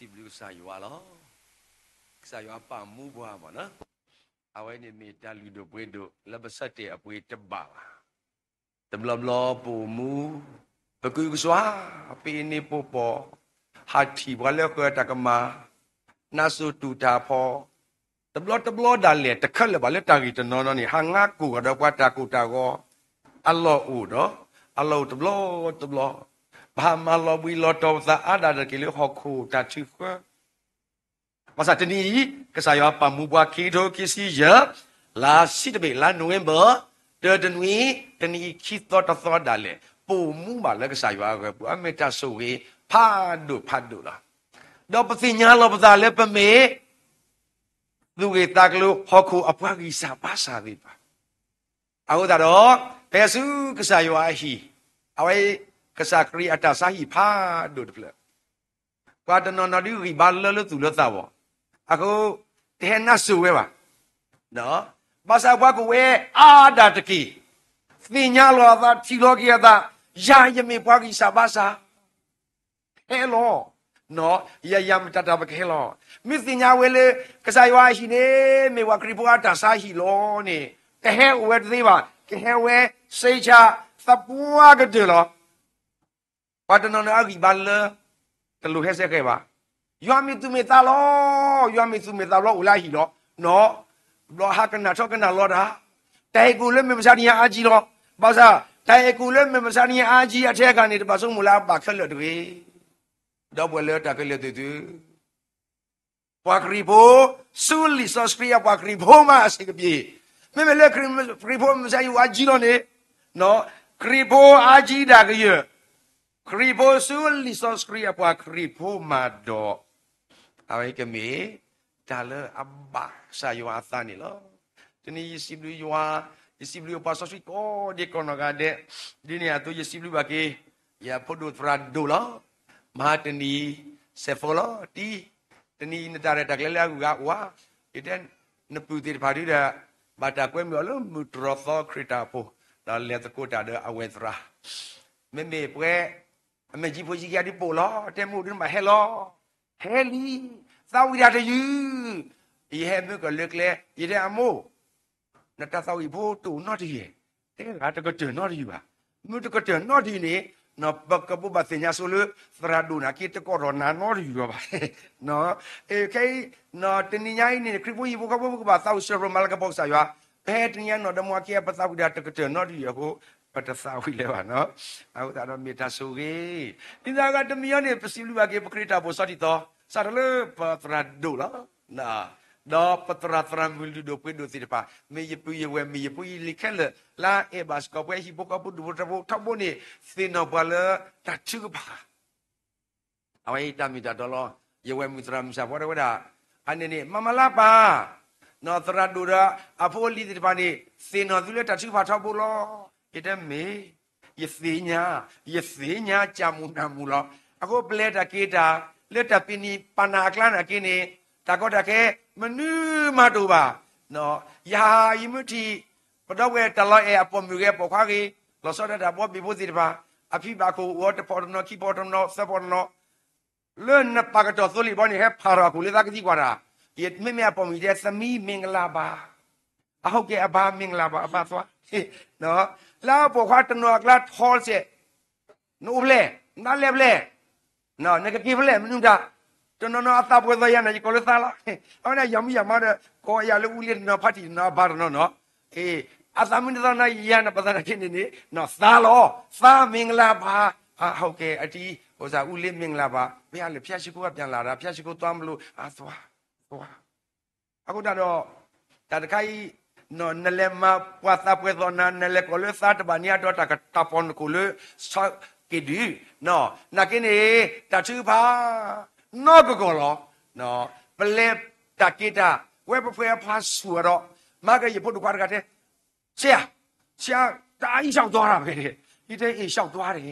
စံးဘျုးကစၢ်ယွၤလီၤ. ကစၢ်ယွၤပာ်မူပှၤမ့ၢ်နီၤ, အဝဲန့ၣ်မ့ၢ်တၢ်လုၢ်ဒိၣ်ပှ့ၤဒိၣ်လၢပဆၢတဲာ်အပှ့ၤတဘၣ်ဘၣ်. တဘျီဘျီပိာ်မူ, ပကုကစွါ, ပ့ၤန့ၢ်ပိာ်ပီၤ, ဟးထံၣ်ပှၤလၢဃၢၤတၢ်ကမၣ်, နါစိၤတူၢ်တၢ်ဖီ, တဘျီတဘျီဒၣ်လဲာ် တခဲလၢာ်ဘၣ်လၢတၢ်ဂ့ၢ်တနီၤနီၤန့ၣ် ဟးငါကိၢ်ဂၤဒီးပှၤတၢ်ကိၢ်တၢ်ဂီၤ အလီၢ်အိၣ်ဒီး အလီၢ်အိၣ်တဘျီတဘျီ, ပဟးမၤလီၤဘှံးလီၤတီၤပသးအါဒၣ်တက့ၢ်လၢဟီၣ်ခိၣ်တၢ်ထုကဖၢ ဘၣ်ဆၣ်တနံၤအံၤ ကစၢ်ယွၤပာ်မူပှၤခံကထိခံဆံယဲၢ် လါဆံတဘ့ၣ် လါနိၣ်ဝ့ဘၢၣ် တၢတနွံ တနံၤအံၤခံသီတသီဒၣ်လဲာ် ပိာ်မူဘၣ်လၢကစၢ်ယွၤအဂီၢ်ပူၤ အမ့ၢ်တၢ်ဆိၣ်ဂ့ၤဖးဒိၣ်ဖးဒိၣ်လီၤ. ဒီးပသ့ၣ်ညါလီၤပသးလၢပမ့ၢ် သူၣ်ဂ့ၢ်သးကျိၤ ဟီၣ်ခိၣ်အပှၤဂံၢ်စၢ်ဘါစၢ်သ့ၣ်တဖၣ် အဃိသတးဒီး ဖဲဆူကစၢ်ယွၤအဟံၣ်, အဝဲ ကစၢ်ခရံာ်အတၢ်ဆါဟံၣ်ဖးဒိၣ်တဖျၢၣ်, ပှၤတနီၤနီၤဒုးဂံၢ်ဘါလၢလၢသူၣ်လၢသးဘီၣ်, အဃိ တဟဲနါစိၤဝဲဘၣ်. ဘၣ်ဆၣ်ပှၤကိးဝဲအါဒၣ်တက့ၢ်, သ့ၣ်ညါလီၤအသး ထံၣ်လီၤက့ၤအသး, ယၤယမ့ၢ်ပှၤဂံၢ်စၢ်ဘါစၢ် ဟဲလီၤ, ယၤယၤမတၤတၢ်ပကဟဲလီၤ. မ့ၢ်သ့ၣ်ညါဝဲလၢ ကစၢ်ယွၤအဟံၣ်န့ၣ် မ့ၢ်ပှၤခရံာ်ဖိအတၢ်ဆါဟံၣ်လီၤန့ၣ် တဟဲအိၣ်ဝဲတသ့ဘၣ်, ကဟဲဝဲ စ့ဆါ သပှၢ်ကတၢၢ်လီၤ. ပှၤတနီၤနီၤအဂံၢ်ဘါလၢ တလိၣ်ဟဲစဲဃဲၤဘၣ်. ယွၤမ့ၢ်သူၣ်မ့ၢ်သးလီၤ, ယွၤမ့ၢ်သူၣ်မ့ၢ်သးဘျီအိၣ်လၢအဟံၣ်လီၤ. ဘျီဟးကနၣ်ထီၣ်ကနၣ်လီၤတၢ်, တၢ်အဲၣ်ကူးလၢမုၢ်မဆါတနံၤညါအါကံလီၤ. ဘၣ်ဆၣ် တၢ်အဲၣ်ကူးလၢမုၢ်မဆါတနံၤညါအါကံအထဲအဂၤန့ၣ် တဘၣ်ဆိကမိၣ်လၢအဘၣ်ခဲလၢာ်တဂ့ၤ. ဒီပုၢ်ဝဲၢ်လၢတၢ်ခဲလၢာ်သ့ၣ်သုဧၢ, ပှၤခရံာ်ဖိ, ဆူလံာ်စီဆှံအပှၤခရံာ်ဖိမးအဆံးကပ့ၤ, မ့မ့ၢ်လၢခရံာ်ဖိမုၢ်မဆါတနံၤညါအါကံလီၤန့ၣ်, ခရံာ်ဖိအါကံဒၣ်ကယၢၢ်, ခရံာ်ဖိဆူလံာ်စီဆှံအပှၤခရံာ်ဖိမးဒီး အဝဲကမ့ၢ်တၢ်လၢအဘၣ်ကစၢ်ယွၤအသးန့ၣ်လီၤ. တနံၤယစံးဘျုးယွၤ, ယစံးဘျုးပှၤစီဆှံကိးဒဲးကိးနီၢ်ဂၤဒဲး, ဒ်န့ၣ်အသိးယစံးဘျုးဘၣ်က့ၤ ယဖိဒိၣ်သရၣ်ဒိၣ်လီၤ. မဟါတနံၤ စဲးဖိလီၤတံၢ်, တနံၤအံၤနတၢ်ရဲၣ်တၢ်ကျဲၤလၢအဂုၤအဂၤအိၣ်ဧါ, ယတဲ နပုၢ်သ့ၣ်တဖၣ်ဒုဒီး ဘၣ်တၢ်ကွဲမုာ်အီၤလၢမုၢ်တြီၢ်သီခရံာ်တၢ်အိၣ်ဖှိၣ်, ဒီးလဲၤသကိးတၢ်ဒီးအဝဲသရၣ် မ့မ့ၢ်ပှၤ အမဲာ်ကံဖိဆံခံဂၤဒ်ပိာ်လီၤ, တဲမ့ၢ်ဒ်နဘၣ်ဟဲလီၤ, ဟဲလံ, သးဝံၣ်တၢ်တယုၢ်, ယဟဲမုၢ်ကလၢကျဲ, ယတဲအမိၢ်, နတၢ်သးဝံၣ်ဖိတအိၣ်နီတယုၢ်, တဲဂၤတကတၢၢ်နီတယုၢ်ဘၣ်, မုၢ်တကတၢၢ်နီတယုၢ်န့ၣ်, ပကဘိးဘၣ်သ့ၣ်ညါဆိလၢ သရၣ်ဒိၣ်နာ်က့တကိးထီၣ်နၤနီတယုၢ်လီၤဘၣ်. ခဲအံၤ တနံၤညါအံၤန့ၣ် ခရံာ်ဖိဟံၣ်ဖိဃီဖိကဘၣ်သးဝံၣ် ဆၢပြိးမၤလၤကပီၤကစၢ်ယွၤ, ဖဲတနံၤညါနီၢ်ဒီမါဝၤခံဂၤ ပသးဝံၣ်ဒၣ်တကတၢၢ်နီတယုၢ်အဃိ, ပတသးဝံၣ်လၢၤဘၣ်နီၤ, အဃိသတးဒီးမ့ၢ်တၢ်ဆိၣ်ဂ့ၤ, ဒ်သိးအဂၤတမံၤအံၤန့ၣ် ပစံးဘျုးဘၣ်က့ၤပခရံာ်တၢ်အိၣ်ဖှိၣ်စီၤတံၤသီ, စးထီၣ်လၢပသရၣ်ဒိၣ်လီၤ ဒီးပသရၣ်သရၣ်မုၣ်လုၢ်ဒိၣ်ပှ့ၤဒိၣ်သ့ၣ်တဖၣ်, မ့ၢ်ယပုၢ်ယဝဲၢ် မ့ၢ်ယဖိယလံၤခဲလၢာ် လၢအအဲၣ်ဘၣ်စ့ၢ်ကီးပှၤဟံၣ်ဖိဃီဖိ ဒူၣ်ဖိထၢဖိထီဘိန့ၣ်, သ့ၣ်နီၣ်ပှၤလၢတၢ်ထုကဖၣ် အဝဲအံၤတၢ်မ့ၢ်တၢ်တီလီၤ. ယဝဲၢ်မုၣ်သရၣ်မုၣ်စၢ်ဖီတဲဝဲဒၣ်, အန့ၣ်န့ၣ် မၤမၤလၢပၢ်, နီၢ်သရၣ်ဒိၣ်ဒီးအဖိအလံၤသ့ၣ်တဖၣ်န့ၣ် သ့ၣ်နီၣ်သုလၢတၢ်ထုကဖၣ်ထီဘိလီၤ. ယတဲမ့ၢ်, ယသ့ၣ်ညါ, ယသ့ၣ်ညါ ကၢ်မူၤနၢ်မူၤလီၤ. အဃိပလဲၤတၢ်က့ၤတၢ် လၢတၢ်ပ့ၤနံၤပာ်နၢ်အကျါနာ်က့န့ၣ်, တၢ်ကီတၢ်ခဲ မနုၤမၤတအိၣ်ဘၣ်. ယဟးယမုၢ်ထံၣ် ပဒီပုၢ်ဝဲၢ်တၢ်လီၤအဲၣ်အပိာ်မုၣ်ဂ့ၤ ပိာ်ခွါဂ့ၤ, လီၤဆီဒၣ်တၢ်ဘီဘ့ၣ်ဖိသ့ၣ်တဖၣ်, အဖံဘၣ်ခိၣ်အိၣ်အီၤတဖီၣ်တနီၤ ခံဖီၣ်တနီၤ သၢဖီၣ်တနီၤ လၢနပာ်ကတီၢ်သိလ့ၣ်ဘီန့ၣ် ဟဲဖးထီၣ်အခိၣ်လၢသးကသံကွၢ်တၢ်, ယမ့မ့ၢ်အပိာ်မုၣ်ယတဲ သမံမင်္ဂလာပါ, အဟုတ်ကဲ့ အဘါမင်္ဂလာပါ အဘါသွား, လၢအပိာ်ခွါတနီၤအကျါထီစဲး, နအိၣ်ဖျဲၣ်, နလဲၤဖျဲၣ်, နကက့ၤဖျဲၣ် မနုၤတၢ်, တနီၤနီၤအသးပှဲၤသိးယၤန့ၣ် ယကိးလၢသါလီၤ. အဝဲန့ၣ်ယၤမုၣ်ယၤမါဒီး ကိးယၤလၢအူလ့တနီၤ ဖါတံၢ်တနီၤ အဘါတနီၤနီၤ, အသးမုၢ်နသီနၤယၤန့ၣ် ပသးနာ်က့န့ၣ်န့ၣ် သါလီၤ, သါမင်္ဂလာပါ, ဟုတ်ကဲ့ အတံၤ, အိၣ်စၢ် ဦးလေးမင်္ဂလာပါ, ဘယ်လဲ ဘုရားရှိခိုးကပြန်လာတာ, ဘုရားရှိခိုးသွားမလို့, အသွား, သွား အဃိသတးဒီး တၢ်တခါအံၤ နလဲၤမၤပှၤသးပှဲၤသိးနၤ နလဲၤကိးလၢသါတဘၣ်န့ၣ်အဒီး တၢ်ကတၢၢ်ပီၣ်နခိၣ်လၢ ဆီက့ၤဒုး, နာ်က့န့ၣ် တၢ်ထုကဖၣ် နီၢ်ကကီၢ်လီၤ. ပလဲၤတၢ်က့ၤတၢ် ဝဲပဖှဲးအဖါဆူၣ်အဒီး မၤက့ၤယဖိဒိၣ်ခွါတဂၤတဲ ဆရာ, ဆရာ, တၢ်အံၤ လျှောက်သွားတာပဲ, ယတဲ အ့ၣ် လျှောက်သွားတယ်,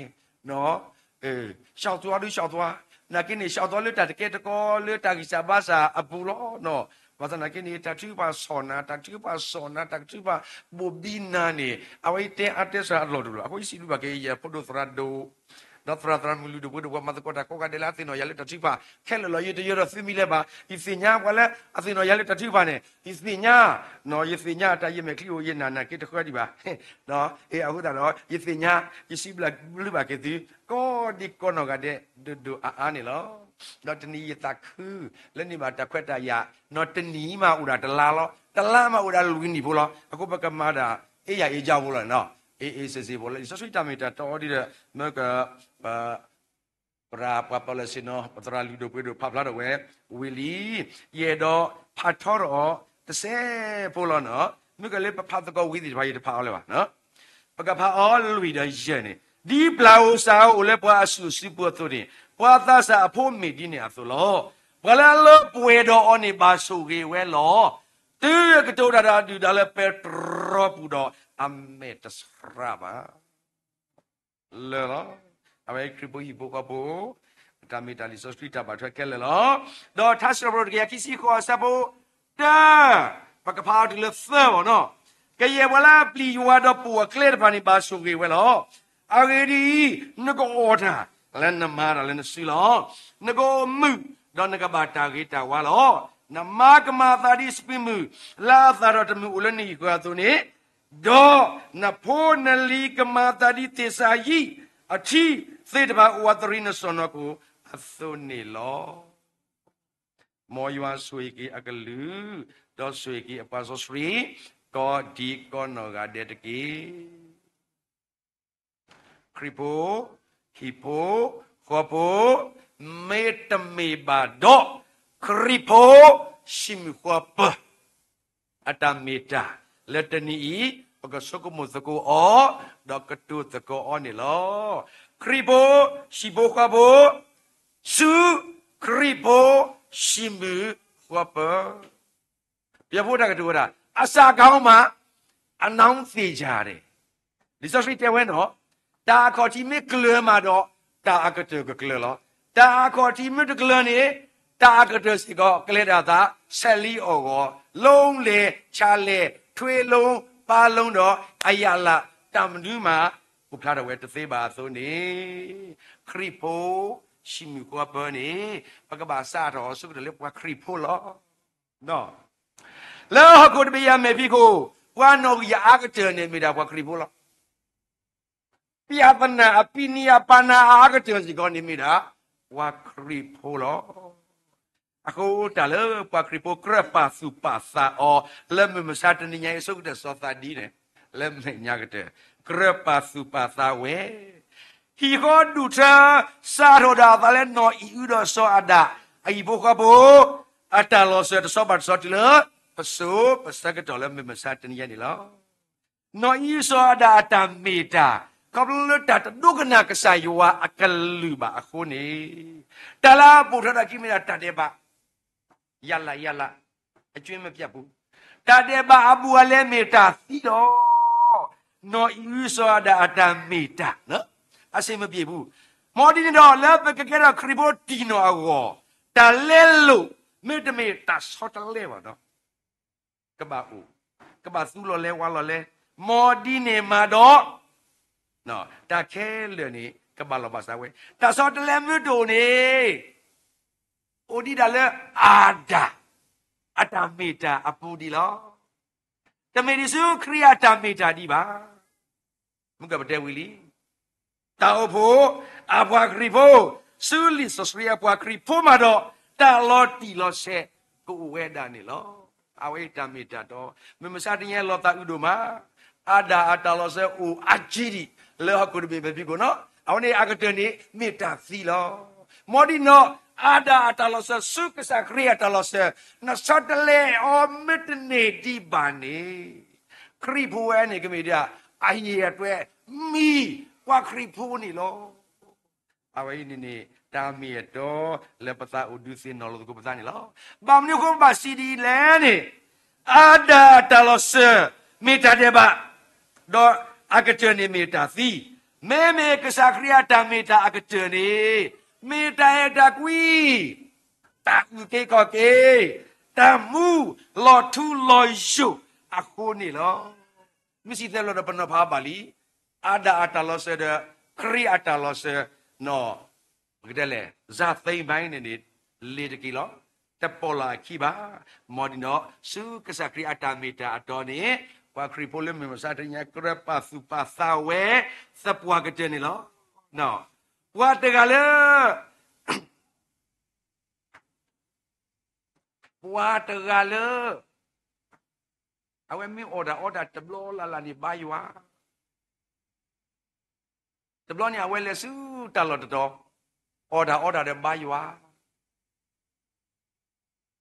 လျှောက်သွားဒုး လျှောက်သွား, နာ်က့န့ၣ် လျှောက်သွားလၢတၢ်တကဲတကီ လၢတၢ်ဂံၢ်စၢ်ဘါစၢ်အပူၤလီၤ. ဘၣ်ဆၣ်နာ်က့န့ၣ် တၢ်ထုကဖၣ်ဆီၣ်နၤ တၢ်ထုကဖၣ်ဆီၣ်နၤ တၢ်ထုကဖၣ်ဘိၣ်ဘံနၤန့ၣ် အဝဲအံၤတဲအါတဲစှၤအလီၢ်တအိၣ်လီၤ. အဃိယစံးဘျုးဘၣ်က့ၤ ယဖိဒိၣ်သရၣ်ဒိၣ် ဒီးသရၣ်သရၣ်မုၣ်လုၢ်ဒိၣ်ပှ့ၤဒိၣ် ပှၤမၤသကိးတၢ်ကိးဂၤဒဲးလၢအသ့ၣ်နီၣ်ယၤလၢတၢ်ထုကဖၣ်ခဲလၢာ်လီၤ. ယတယၢၤဒီးသုမံၤလၢၤဘၣ်. ယသ့ၣ်ညါပှၤလၢအသ့ၣ်နီၣ်ယၤလၢတၢ်ထုကဖၣ်န့ၣ် ယသ့ၣ်ညါ, ယသ့ၣ်ညါတၢ်ယမဲာ်ချံအိၣ် ယနာ်နာ်က့တဃၢဒံးဘၣ်. အဃိသတးဒီး ယသ့ၣ်ညါ ယစံးဘျုးဘၣ်က့ၤသု ကိးဒံကိးနီၢ်ဂၤဒဲး ဒိၣ်ဒိၣ်အါအါန့ၣ်လီၤ. ဒီးတနံၤယသးခု လၢန့ၢ်ဘၣ်တၢ်ခွဲးတၢ်ယာ်, နီၢ်တနံၤမးအိၣ်ဒၣ်တလါလီၤ, တလါမးအိၣ်ဒၣ်လွံၢ်နံၣ်ဖိလီၤ. အဃိပကမၤဒၣ် အ့ၣ်ယၤအ့ၣ်ကၠီဖိလီၤန့ၣ်, အ့ၣ်အ့ၣ်စ့ၣ်စ့ၣ်ဖိလီၤ. လံာ်စီဆှံတၢ်မ့ၢ်တၢ်တီအီၤဒ်ဒီး မ့ၢ်က ပရၤပှၤပၢလၢစ့ၣ်နီၤ ပသရၣ်လုၢ်ဒိၣ်ပှ့ၤဒိၣ်ဖးဖျါထီၣ်ဝဲဝံၤလံ, ယအဲၣ်ဒိးဖးထီထီၣ်အီၤတစဲးဖိလီၤန့ၣ်, မ့ၢ်ကလၢပဖးသကိးဝံၤသ့ၣ်တဖၣ် ယတဖးအီၤလၢၤဘၣ်. ပကဖးအီၤလွံၢ်ဒီးယဲၢ်န့ၣ်, ဒ်ပျၢ်ဧိၤစၢ်ဧိၤအိၣ်လၢပှၤအစုၣ်အစုပူၤအသိးန့ၣ်, ပှၤသးစၢ်အဖိမ့ၢ်ဒ်န့ၣ်အသိးလီၤ. ပှၤလၢအလၢပှဲၤဒီးအီၤန့ၣ်ဘၣ်ဆိၣ်ဂ့ၤဝဲလီၤ. တုၤအကတိၤတၢ်ဒီးဒုၣ်ဒါလၢပဲတြီပူၤဒီး အမဲာ်တဆှးဘၣ် လၢာ်လီၤ. အဝဲခရံာ်ဖိဟံၣ်ဖိဃီဖိ တၢ်မ့ၢ်တၢ်လံာ်စီဆှံတၢ်ဘၣ်ထွဲခဲလၢာ်လီၤ. ဒီးထါစံးထီၣ်ပတြၢၤတကယၤခံဆံဃိးအဆၢဖိတၢ, ပကဖးအီၤတုၤလၢသၢဘၣ်နီၤ, ကယဲၢ်ပှၤလၢအပျံၤယွၤဒီးပိာ်အကျဲတဖၣ်န့ၣ် ဘၣ်ဆိၣ်ဂ့ၤဝဲလီၤ. အဂ့ၢ်ဒ်အံၤ, နကအီၣ်တၢ်လၢနမၤတၢ်လၢနစုလီၤ. နကအိၣ်မုာ်, ဒီးနကဘၣ်တၢ်ဂ့ၤတၢ်ဝါလီၤ. နမါကမၤအသးဒ်စပံးမုၢ် လၢအသၣ်ထီၣ်တမုၢ်အိၣ်လၢနဟံၣ်ဃၢၤအသိးန့ၣ်, ဒီးနဖိနလံၤကမၤအသးဒ်သ့ၣ်စၤယံးအထံသ့ၣ်တဖၣ်အိၣ်အသရံးနစီၢ်နီၤခိၣ်အသိးန့ၣ်လီၤ. မ်ယွၤဆိၣ်ဂ့ၤက့ၤအကလုၢ်, ဒီးဆိၣ်ဂ့ၤက့ၤအပှၤစီဆှံ, ကိးဒံကိးနီၢ်ဂၤဒဲးတက့ၢ်. ခရံာ်ဖိ, ဟံၣ်ဖိ, ဃီဖိ, မ့တမ့ၢ်ဘၣ်ဒီး ခရံာ်ဖိ, ဟံၣ်မုၣ်ဃီပၢၤ အတၢ်မ့ၢ်တၢ်လၢတနံၤအံၤ ပကဆိကမိၣ်သကိးအီၤ, ဒီးကတိၤသကိးအီၤန့ၣ်လီၤ. ခရံာ်ဖိ, ဟံၣ်ဖိဃီဖိ, ဆူခရံာ်ဖိ, ဟံၣ်မုၣ်ဃီပၢၤ ပယီၤဖိတၢ်ကတိၤဝဲဒၣ် အစးကဟီမး, အနောင်သ့ၣ်ယၤန့ၣ်, လံာ်စီဆှံတဲဝဲန့ၣ်, တၢ်အခီၣ်ထံးမ့ၢ်ကျၢၤမးဒီး တၢ်အကတၢၢ်ကကျၢၤလီၤ. တၢ်အခီၣ်ထံးမ့ၢ်တကျၢၤန့ၣ်, တၢ်အကတၢၢ်စ့ၢ်ကီး ကလဲၤဒၣ်အသး ဆဲးလံအီၣ်ဂီၤ, လိလဲၤဆါလဲၤ, ထွ့လိ, ပာ်လိဒီး အယၣ်လး, တၢ်မနုၤမး အိၣ်ဖျါထီၣ်ဝဲတသ့ဘၣ်အသိးန့ၣ်, ခရံာ်ဖိ, ဟံၣ်မုၣ်ဃီပၢၤန့ၣ်, ပကဘၣ်စးထီၣ်အီၤဆၢကတီၢ်လၢပှၤခရံာ်ဖိလီၤ. လၢဟီၣ်ခိၣ်တဘ့ၣ်ယၤမဲာ်ဖံးခိၣ်, ပှၤနီၣ်ဂံၢ်အအါကတၢၢ်န့ၣ်မ့ၢ်ဒၣ်ပှၤခရံာ်ဖိလီၤ. ပျၢ်သနၢ်အပံၤနံၤအပာ်နၤအအါကတၢၢ်စ့ၢ်ကီးန့ၣ်မ့ၢ်ဒၣ် ပှၤခရံာ်ဖိလီၤ. အဃိတၢ်လၢပှၤခရံာ်ဖိကြၢးပာ်သူၣ်ပာ်သးအီၤ လၢမုၢ်မဆါတနံၤညါအံၤ ဆိကတၢၢ်စီၤသးဒ်န့ၣ်, လၢမဲာ်ညါကတၢၢ် ကြၢးပာ်သူၣ်ပာ်သးဝဲ ဟံၣ်ဃီဒူၣ်ထၢ စးထီၣ်ဒၣ်အသးလၢနီၢ်အံၣ်အုဒီးစီၤအၤဒၣ် အဟံၣ်ဖိဃီဖိ အတၢ်လီၤစၢၤတဆီဘၣ်တဆီတုၤလၢ ပစိၤပဆၢကတီၢ်လၢမုၢ်မဆါတနံၤညါန့ၣ်လီၤ. နီၢ်အံၣ်အုစီၤအၤဒၣ်အတၢ်မ့ၢ်တၢ် ခီဖျိလၢတၢ်တဒိကနၣ်ကစၢ်ယွၤအကလုၢ်ဘၣ်အဃိန့ၣ်, တၢ်လၢအပိာ်ထွဲဒၣ်ခံမ့ၢ်ဒၣ်တၢ်ဒဲးဘး ယၤလးယၤလး အကၠ့မပျၢ်ပူၤ, တၢ်ဒဲးဘးအဘူးအလဲမ့ၢ်တၢ်သံလီၤ. နီၢ်အံၣ်အုစီၤအၤဒၣ်အတၢ်မ့ၢ်တၢ် အဆ့မပျ့ၤပူၤ, မ်ဒ်န့ၣ်ဒီး လၢပကကဲထီၣ်ခရံာ်ဖိတံၢ်နီၢ်အဂီၢ်, တၢ်လဲလိာ် မ့တမ့ၢ်တၢ်ဆီတလဲဘၣ်ဒီး ကဘၣ်အိၣ်, ကဘၣ်သူလီၤလဲဝါလီၤလဲ, မ်ဒ်န့ၣ်မးဒီး တၢ်ခဲလၢာ်န့ၣ် ကဘၣ်လီၤဘၣ်စးဝဲ, တၢ်ဆီတလဲမ့ၢ်တအိၣ်န့ၣ် အိၣ်ဒံးဒၣ်လၢအၤဒၣ် အတၢ်မ့ၢ်တၢ်အပူၤဒံးလီၤ. တမ့ၢ်ဒံးဆူခရံာ်အတၢ်မ့ၢ်တၢ်ဒံးဘၣ်. မုၢ်ကပတဲဝံၤလံ, တၢ်အိၣ်ဖှိၣ် အပှၤခရံာ်ဖိ, ဆူလံာ်စီဆှံအပှၤခရံာ်ဖိမးဒီး တၢ်လီၤတံၢ်လီၤဆဲးကအိၣ်ဝဲဒၣ်န့ၣ်လီၤ. အဝဲအံၤတၢ်မ့ၢ်တၢ်တီ, မုၢ်မဆါတနံၤညါလီၤသးအုးဒိၣ်မး, အၤဒၣ်အတၢ်လီၤစၢၤအိၣ်အါကံဒံး လၢဟီၣ်ခိၣ်တဘ့ၣ်မဲာ်ဖံးခိၣ်နီၤ, အဝဲန့ၣ်အကတၢၢ်န့ၣ် မ့ၢ်တၢ်သံလီၤ. မ်ဒ်နီၢ်အၤဒၣ်အတၢ်လီၤစၢၤ ဆူကစၢ်ခရံာ်အတၢ်လီၤစၢၤ နဆီတလဲအီၤမ့တန့ၢ်ဒံးဘၣ်န့ၣ်, ခရံာ်ဖိဝဲန့ၣ်ကမ့ၢ်ဒၣ် အဟ့ၣ်အတွဲ မံၤပှၤခရံာ်ဖိန့ၣ်လီၤ. အဝဲအံၤန့ၣ်န့ၣ် တၢ်မ့ၢ်အတီလၢပသးအိၣ်ဒုးသ့ၣ်နီၣ်လိာ်သကိးပသးန့ၣ်လီၤ. ဘၣ်မနုၤအဃိပဘၣ်စံးဒ်အံၤလဲၣ်န့ၣ်, အၤဒၣ်အတၢ်လီၤစၢၤ မ့ၢ်တၢ်ဒဲးဘး, ဒီးအကတၢၢ်န့ၣ်မ့ၢ်တၢ်သံ, မ့မ့ၢ်ကစၢ်ခရံာ်အတၢ်မ့ၢ်တၢ်အကတၢၢ်န့ၣ် မ့ၢ်တၢ်အဲၣ်တၢ်ကွံ တၢ်အုၣ်က့ၤခီၣ်က့ၤ, တၢ်မူလီၤထူလီၤယိာ်အဃိန့ၣ်လီၤ. မုၢ်ဆံသဲလီၤဒီးပနီၤဖးဘၣ်လံ, အၤဒၣ်အတၢ်လီၤစၢၤဒီး ခရံာ်အတၢ်လီၤစၢၤ ပကတဲလဲၣ် စၢ်သ့ဘၣ်န့ၣ်န့ၣ် လ့ၤတက့ၢ်လီၤ. တပိာ်လီၤအခံဘၣ်. မ်ဒ်န့ၣ် ဆူကစၢ်ခရံာ်အတၢ်မ့ၢ်တၢ်အတီန့ၣ် ပှၤခရံာ်ဖိလၢမုၢ်မဆါတနံၤညါ ကြၢးပာ်သူၣ်ပာ်သးဝဲ သပှၢ်ကတၢၢ်န့ၣ်လီၤ. ပှၤတဂၤလၢ ပှၤတဂၤလၢ အဝဲမ့ၢ်အီၣ်တၢ်အီတၢ်တဘျီလၢ်လၢ်န့ၣ်ဘါယွၤ, တဘျီန့ၣ် အဝဲလဲၤဆူတၢ်လီၢ်တတီၤ, အီၣ်တၢ်အီတၢ်ဒီးဘါယွၤ,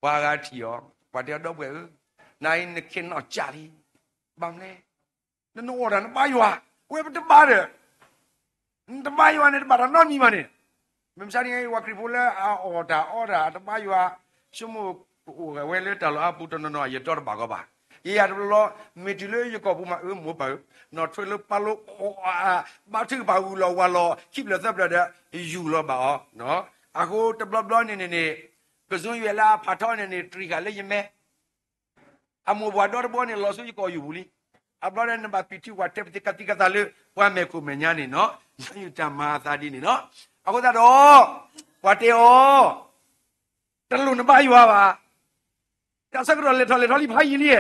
ပှၤဂၤထံၣ်အီၤ, ပှၤတဲအီၤ ဒီပုၢ်ဝဲၢ်ဧၢ, နအံၤနခ့နီၢ်ကၢ်လံ, ဘၣ်မနုၤလဲၣ်, နနအီၣ်တၢ်နဘါယွၤ, ဝဲပတဘါဒီး နတဘါယွၤန့ၣ် တဘၣ်တၢ်နီတမံၤဘၣ်န့ၣ်, မ့ၢ်မဆါန့ၣ် ပှၤခရံာ်ဖိလၢအအီၣ်တၢ်အီတၢ်တဘါယွၤ, ဆိကမိၣ်ကအိၣ်ဝဲလၢတၢ်လီၢ်အါပူၤတနီၤနီၤ ယတီတဘၣ်ကီဘၣ်, ယယၤတဘျီလီၤ, မ့ၢ်တုၤလၢယကီၢ်ပူၤမး အၢမိၢ်ပၢ်ဧၢ, နီၢ်ထွဲလၢပာ်လိအီၣ်အါ, ဘါထုကဖၣ်ဝံၤလီၤဝၤလီၤ ခံဖျၢၣ်သၢဖျၢၣ်ဒီး ယူၢ်လီၤဘၣ်အီၤ, အဃိတဘျီဘျီန့ၣ်န့ၣ်န့ၣ်, ကစူယွဲၢ်လၢအဖးထီန့ၣ်န့ၣ် တြံၤဃာ်လၢယမဲ အမိၢ်ပှၢ်ဒီတဘိန့ၣ် လီၤဆူယကီၢ်ယူၢ်ပူၤလံ. အဘျီဒီးနဘၣ်ပံာ်ထံဝၤတဲပသ့ကသံကသးလၢ ပှၤမဲာ်ခိၣ်မဲာ်ညါန့ၣ်နီၤ, နယူၢ်တၢ်မၤအသးဒ်န့ၣ်နီၤ. အဃိသတးဒီး ပှၤတဲအီၤ, တလိၣ်နဘါယွၤဘၣ်. တၢ်ဆၢကတီၢ်လဲၤထီၣ်လဲၤထီလံဖးယံာ်လံ,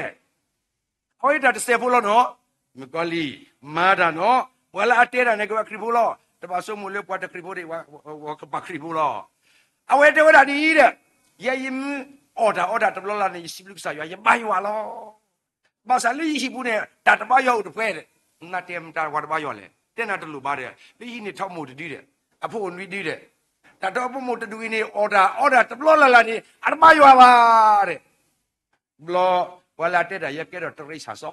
အဝဲတၢ်တစဲးဖိလီၤနီၤ. မုၣ်ကီၤလံၢ်, မၤတၢ်နီၤ, ပှၤလၢအတဲတၢ်န့ၣ် ကဘၣ်ခရံာ်ဖိလီၤ. တဘၣ်ဆိကမိၣ်လၢပှၤတခရံာ်ဖိဒီး ကဘၣ်ခရံာ်ဖိလီၤ. အဝဲတဲဝဲဒၣ်ဒ်အံၤဒီး, ယဲယမ့ၢ်အီၣ်တၢ်အီတၢ်တဘျီလၢ်လၢ်န့ၣ် ယစံးဘျုးကစၢ်ယွၤ ယဘါယွၤလီၤ. ဘၣ်ဆၣ်လၢယဟံၣ်ပူၤန့ၣ် တၢ်တဘါယွၤအိၣ်တဖှဲဒီး, နတဲမတၤပှၤတဘါယွၤလဲၣ်, တဲနၤတလိၣ်ဘၣ်ဒီး လၢယဟံၣ်န့ၣ်ထီဘိမိၢ်တဒုဒီး, အဖိအိၣ်နွံဒုဒီး, တၢ်ထီဘိမိၢ်တဒုအံၤန့ၣ် အီၣ်တၢ်အီတၢ်တဘျီလၢ်လၢ်န့ၣ် အတဘါယွၤဘၣ်ဒီး ဘျီ ပှၤလၢအတဲတၢ်ယဲကဲထီၣ်တရံးဆၣ်စီ,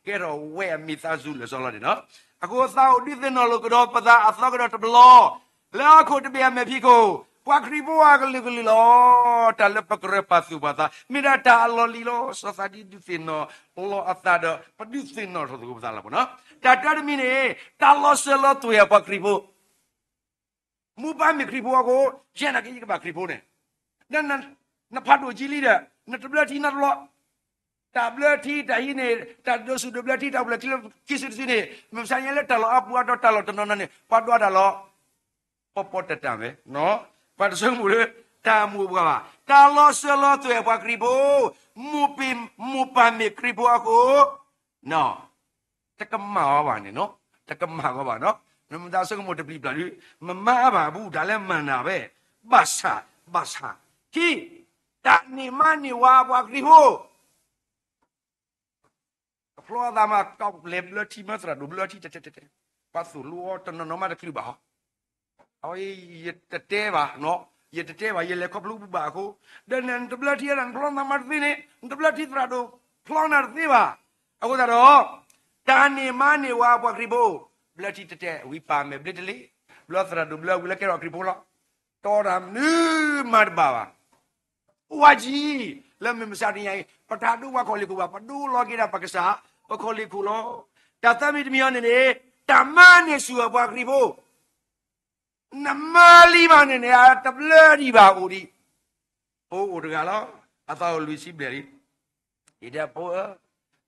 ကဲထီၣ်ဝဲအမံၤသးစူၤလၢာ်စီလီၤန့ၣ်နီၤ. အဃိသးအိၣ်ဒုးသ့ၣ်နီၣ်လိာ်ကဒီး ပသးအသီကဒီးတဘျီ, လၢဟီၣ်ခိၣ်တဘ့ၣ်အမဲာ်ဖံးခိၣ်, ပှၤခရံာ်ဖိအကလုာ်ကလုာ်လီၤ. တၢ်လၢပကရၢပာ်သူၣ်ပာ်သး မ့ၢ်ဒၣ်တၢ်အလီၢ်လံၤလီၤ. စီၤသးဒ်ဒုးသ့ၣ်နီၣ်လီၤအသးဒီး ပဒုးသ့ၣ်နီၣ်ထီၣ်သကိးပသးလီၤပနီၤ. တၢ်တၢတမံၤန့ၣ် တၢ်လီၤစၢၤလီၤသွဲၣ်အပှၤခရံာ်ဖိ မိၢ်ပၢ်မ့ၢ်ခရံာ်ဖိအဃိ, ယဲနာ်က့ယကဘၣ်ခရံာ်ဖိန့ၣ်, နဖးဒိၣ်ကံလံဒီး နတဘျၢထံနီတဘျီ, တၢ်ဘျၢထံတၢ်ဟံးန့ၣ် တၢ်ဒိးဆူၣ်ဒိးဘျၢထံ တၢ်အိၣ်ဖျဲၣ်ခံစုတစုန့ၣ် မ့ၢ်မဆါညါလၢတၢ်လီၢ်အါပူၤအါတီၤတၢ်လီၢ်တနီၤနီၤန့ၣ် ပှၤဒွးတၢ်လီၤ ပီပီတၢ်တၢ်ဝဲ, ပှၤတဆိကမိၣ်လၢ တၢ်မိၢ်ပှၢ်ဘၣ်, တၢ်လီၤစၢၤလီၤသွဲၣ်ပှၤခရံာ်ဖိ, မိၢ်ပၢ်မ့ၢ်ခရံာ်ဖိအဃိ တကမၣ်အီၤဘၣ်န့ၣ်နီၤ, တကမၣ်အီၤဘၣ်နီၤ, နမ့ၢ်သးဆိကမိၣ်တပျံၤပျၢ်ဒုး မမၤအါဘၣ်အဘူး တၢ်လၢမၤနၢၤဝဲ, ဘၣ်ဆၣ်, ဘၣ်ဆၣ်, ခံ, တၢ်န့ၢ်မါန့ၢ်ဝၤပှၤခရံာ်ဖိ ကဖျီသးမး ကလဲၤဘျၢထံမၢသရၣ်ဒိၣ်ဘျၢထံတဲတဲတဲတဲ, ပှၤသိၣ်လိအီၤတနီၤနီၤမးတချုးဘၣ်ဟီ, အဝဲ ယတတဲဘၣ်, ယတတဲဘၣ် ယလဲၤခီဖျိပူၤဘၣ်အဃိ, ဒီးနတဘျၢထံဒၣ် နဖျီနသးမးတသ့န့ၣ် နတဘျၢထံသရၣ်ဒိၣ်ဖျီနၤတသ့ဘၣ်. အဃိသတးဒီး တၢ်န့ၢ်မါန့ၢ်ဝၤပှၤခရံာ်ဖိ, ဘျၢထံတဲတဲဝံၤပာ်မဲာ်ဘျ့တလ့ၢ်, ဘျၢသရၣ်ဒိၣ်ဘျၢဝံၤလၢကဲထီၣ်ခရံာ်ဖိလီၤ. တီတၢ်မနုၤမၤတဘၣ်ဘၣ် ဝါကံ, လၢမုၢ်မဆါတနံၤအံၤ ပတၢ်ဒိပှၤခီၣ်လ့ၢ်ခိၣ်ဘၣ်, ပဒိလီၤက့ၤဒၣ်ပကစၢ်ပခီၣ်လ့ၢ်ခိၣ်လီၤ. တၢ်သၢမံၤတမံၤအံၤန့ၣ်န့ၣ် တၢ်မၤန့ၢ်ဆူၣ်အပှၤခရံာ်ဖိ, နမၤလံမးန့ၣ်န့ၣ် အတဘျၢဒံးဘၣ်အိၣ်ဒံး, ဖိအိၣ်တဂၤလီၤ, အသးအိၣ်လွံၢ်ဆံဘျဲၣ်လံ, ယတဲဖိဧၢ,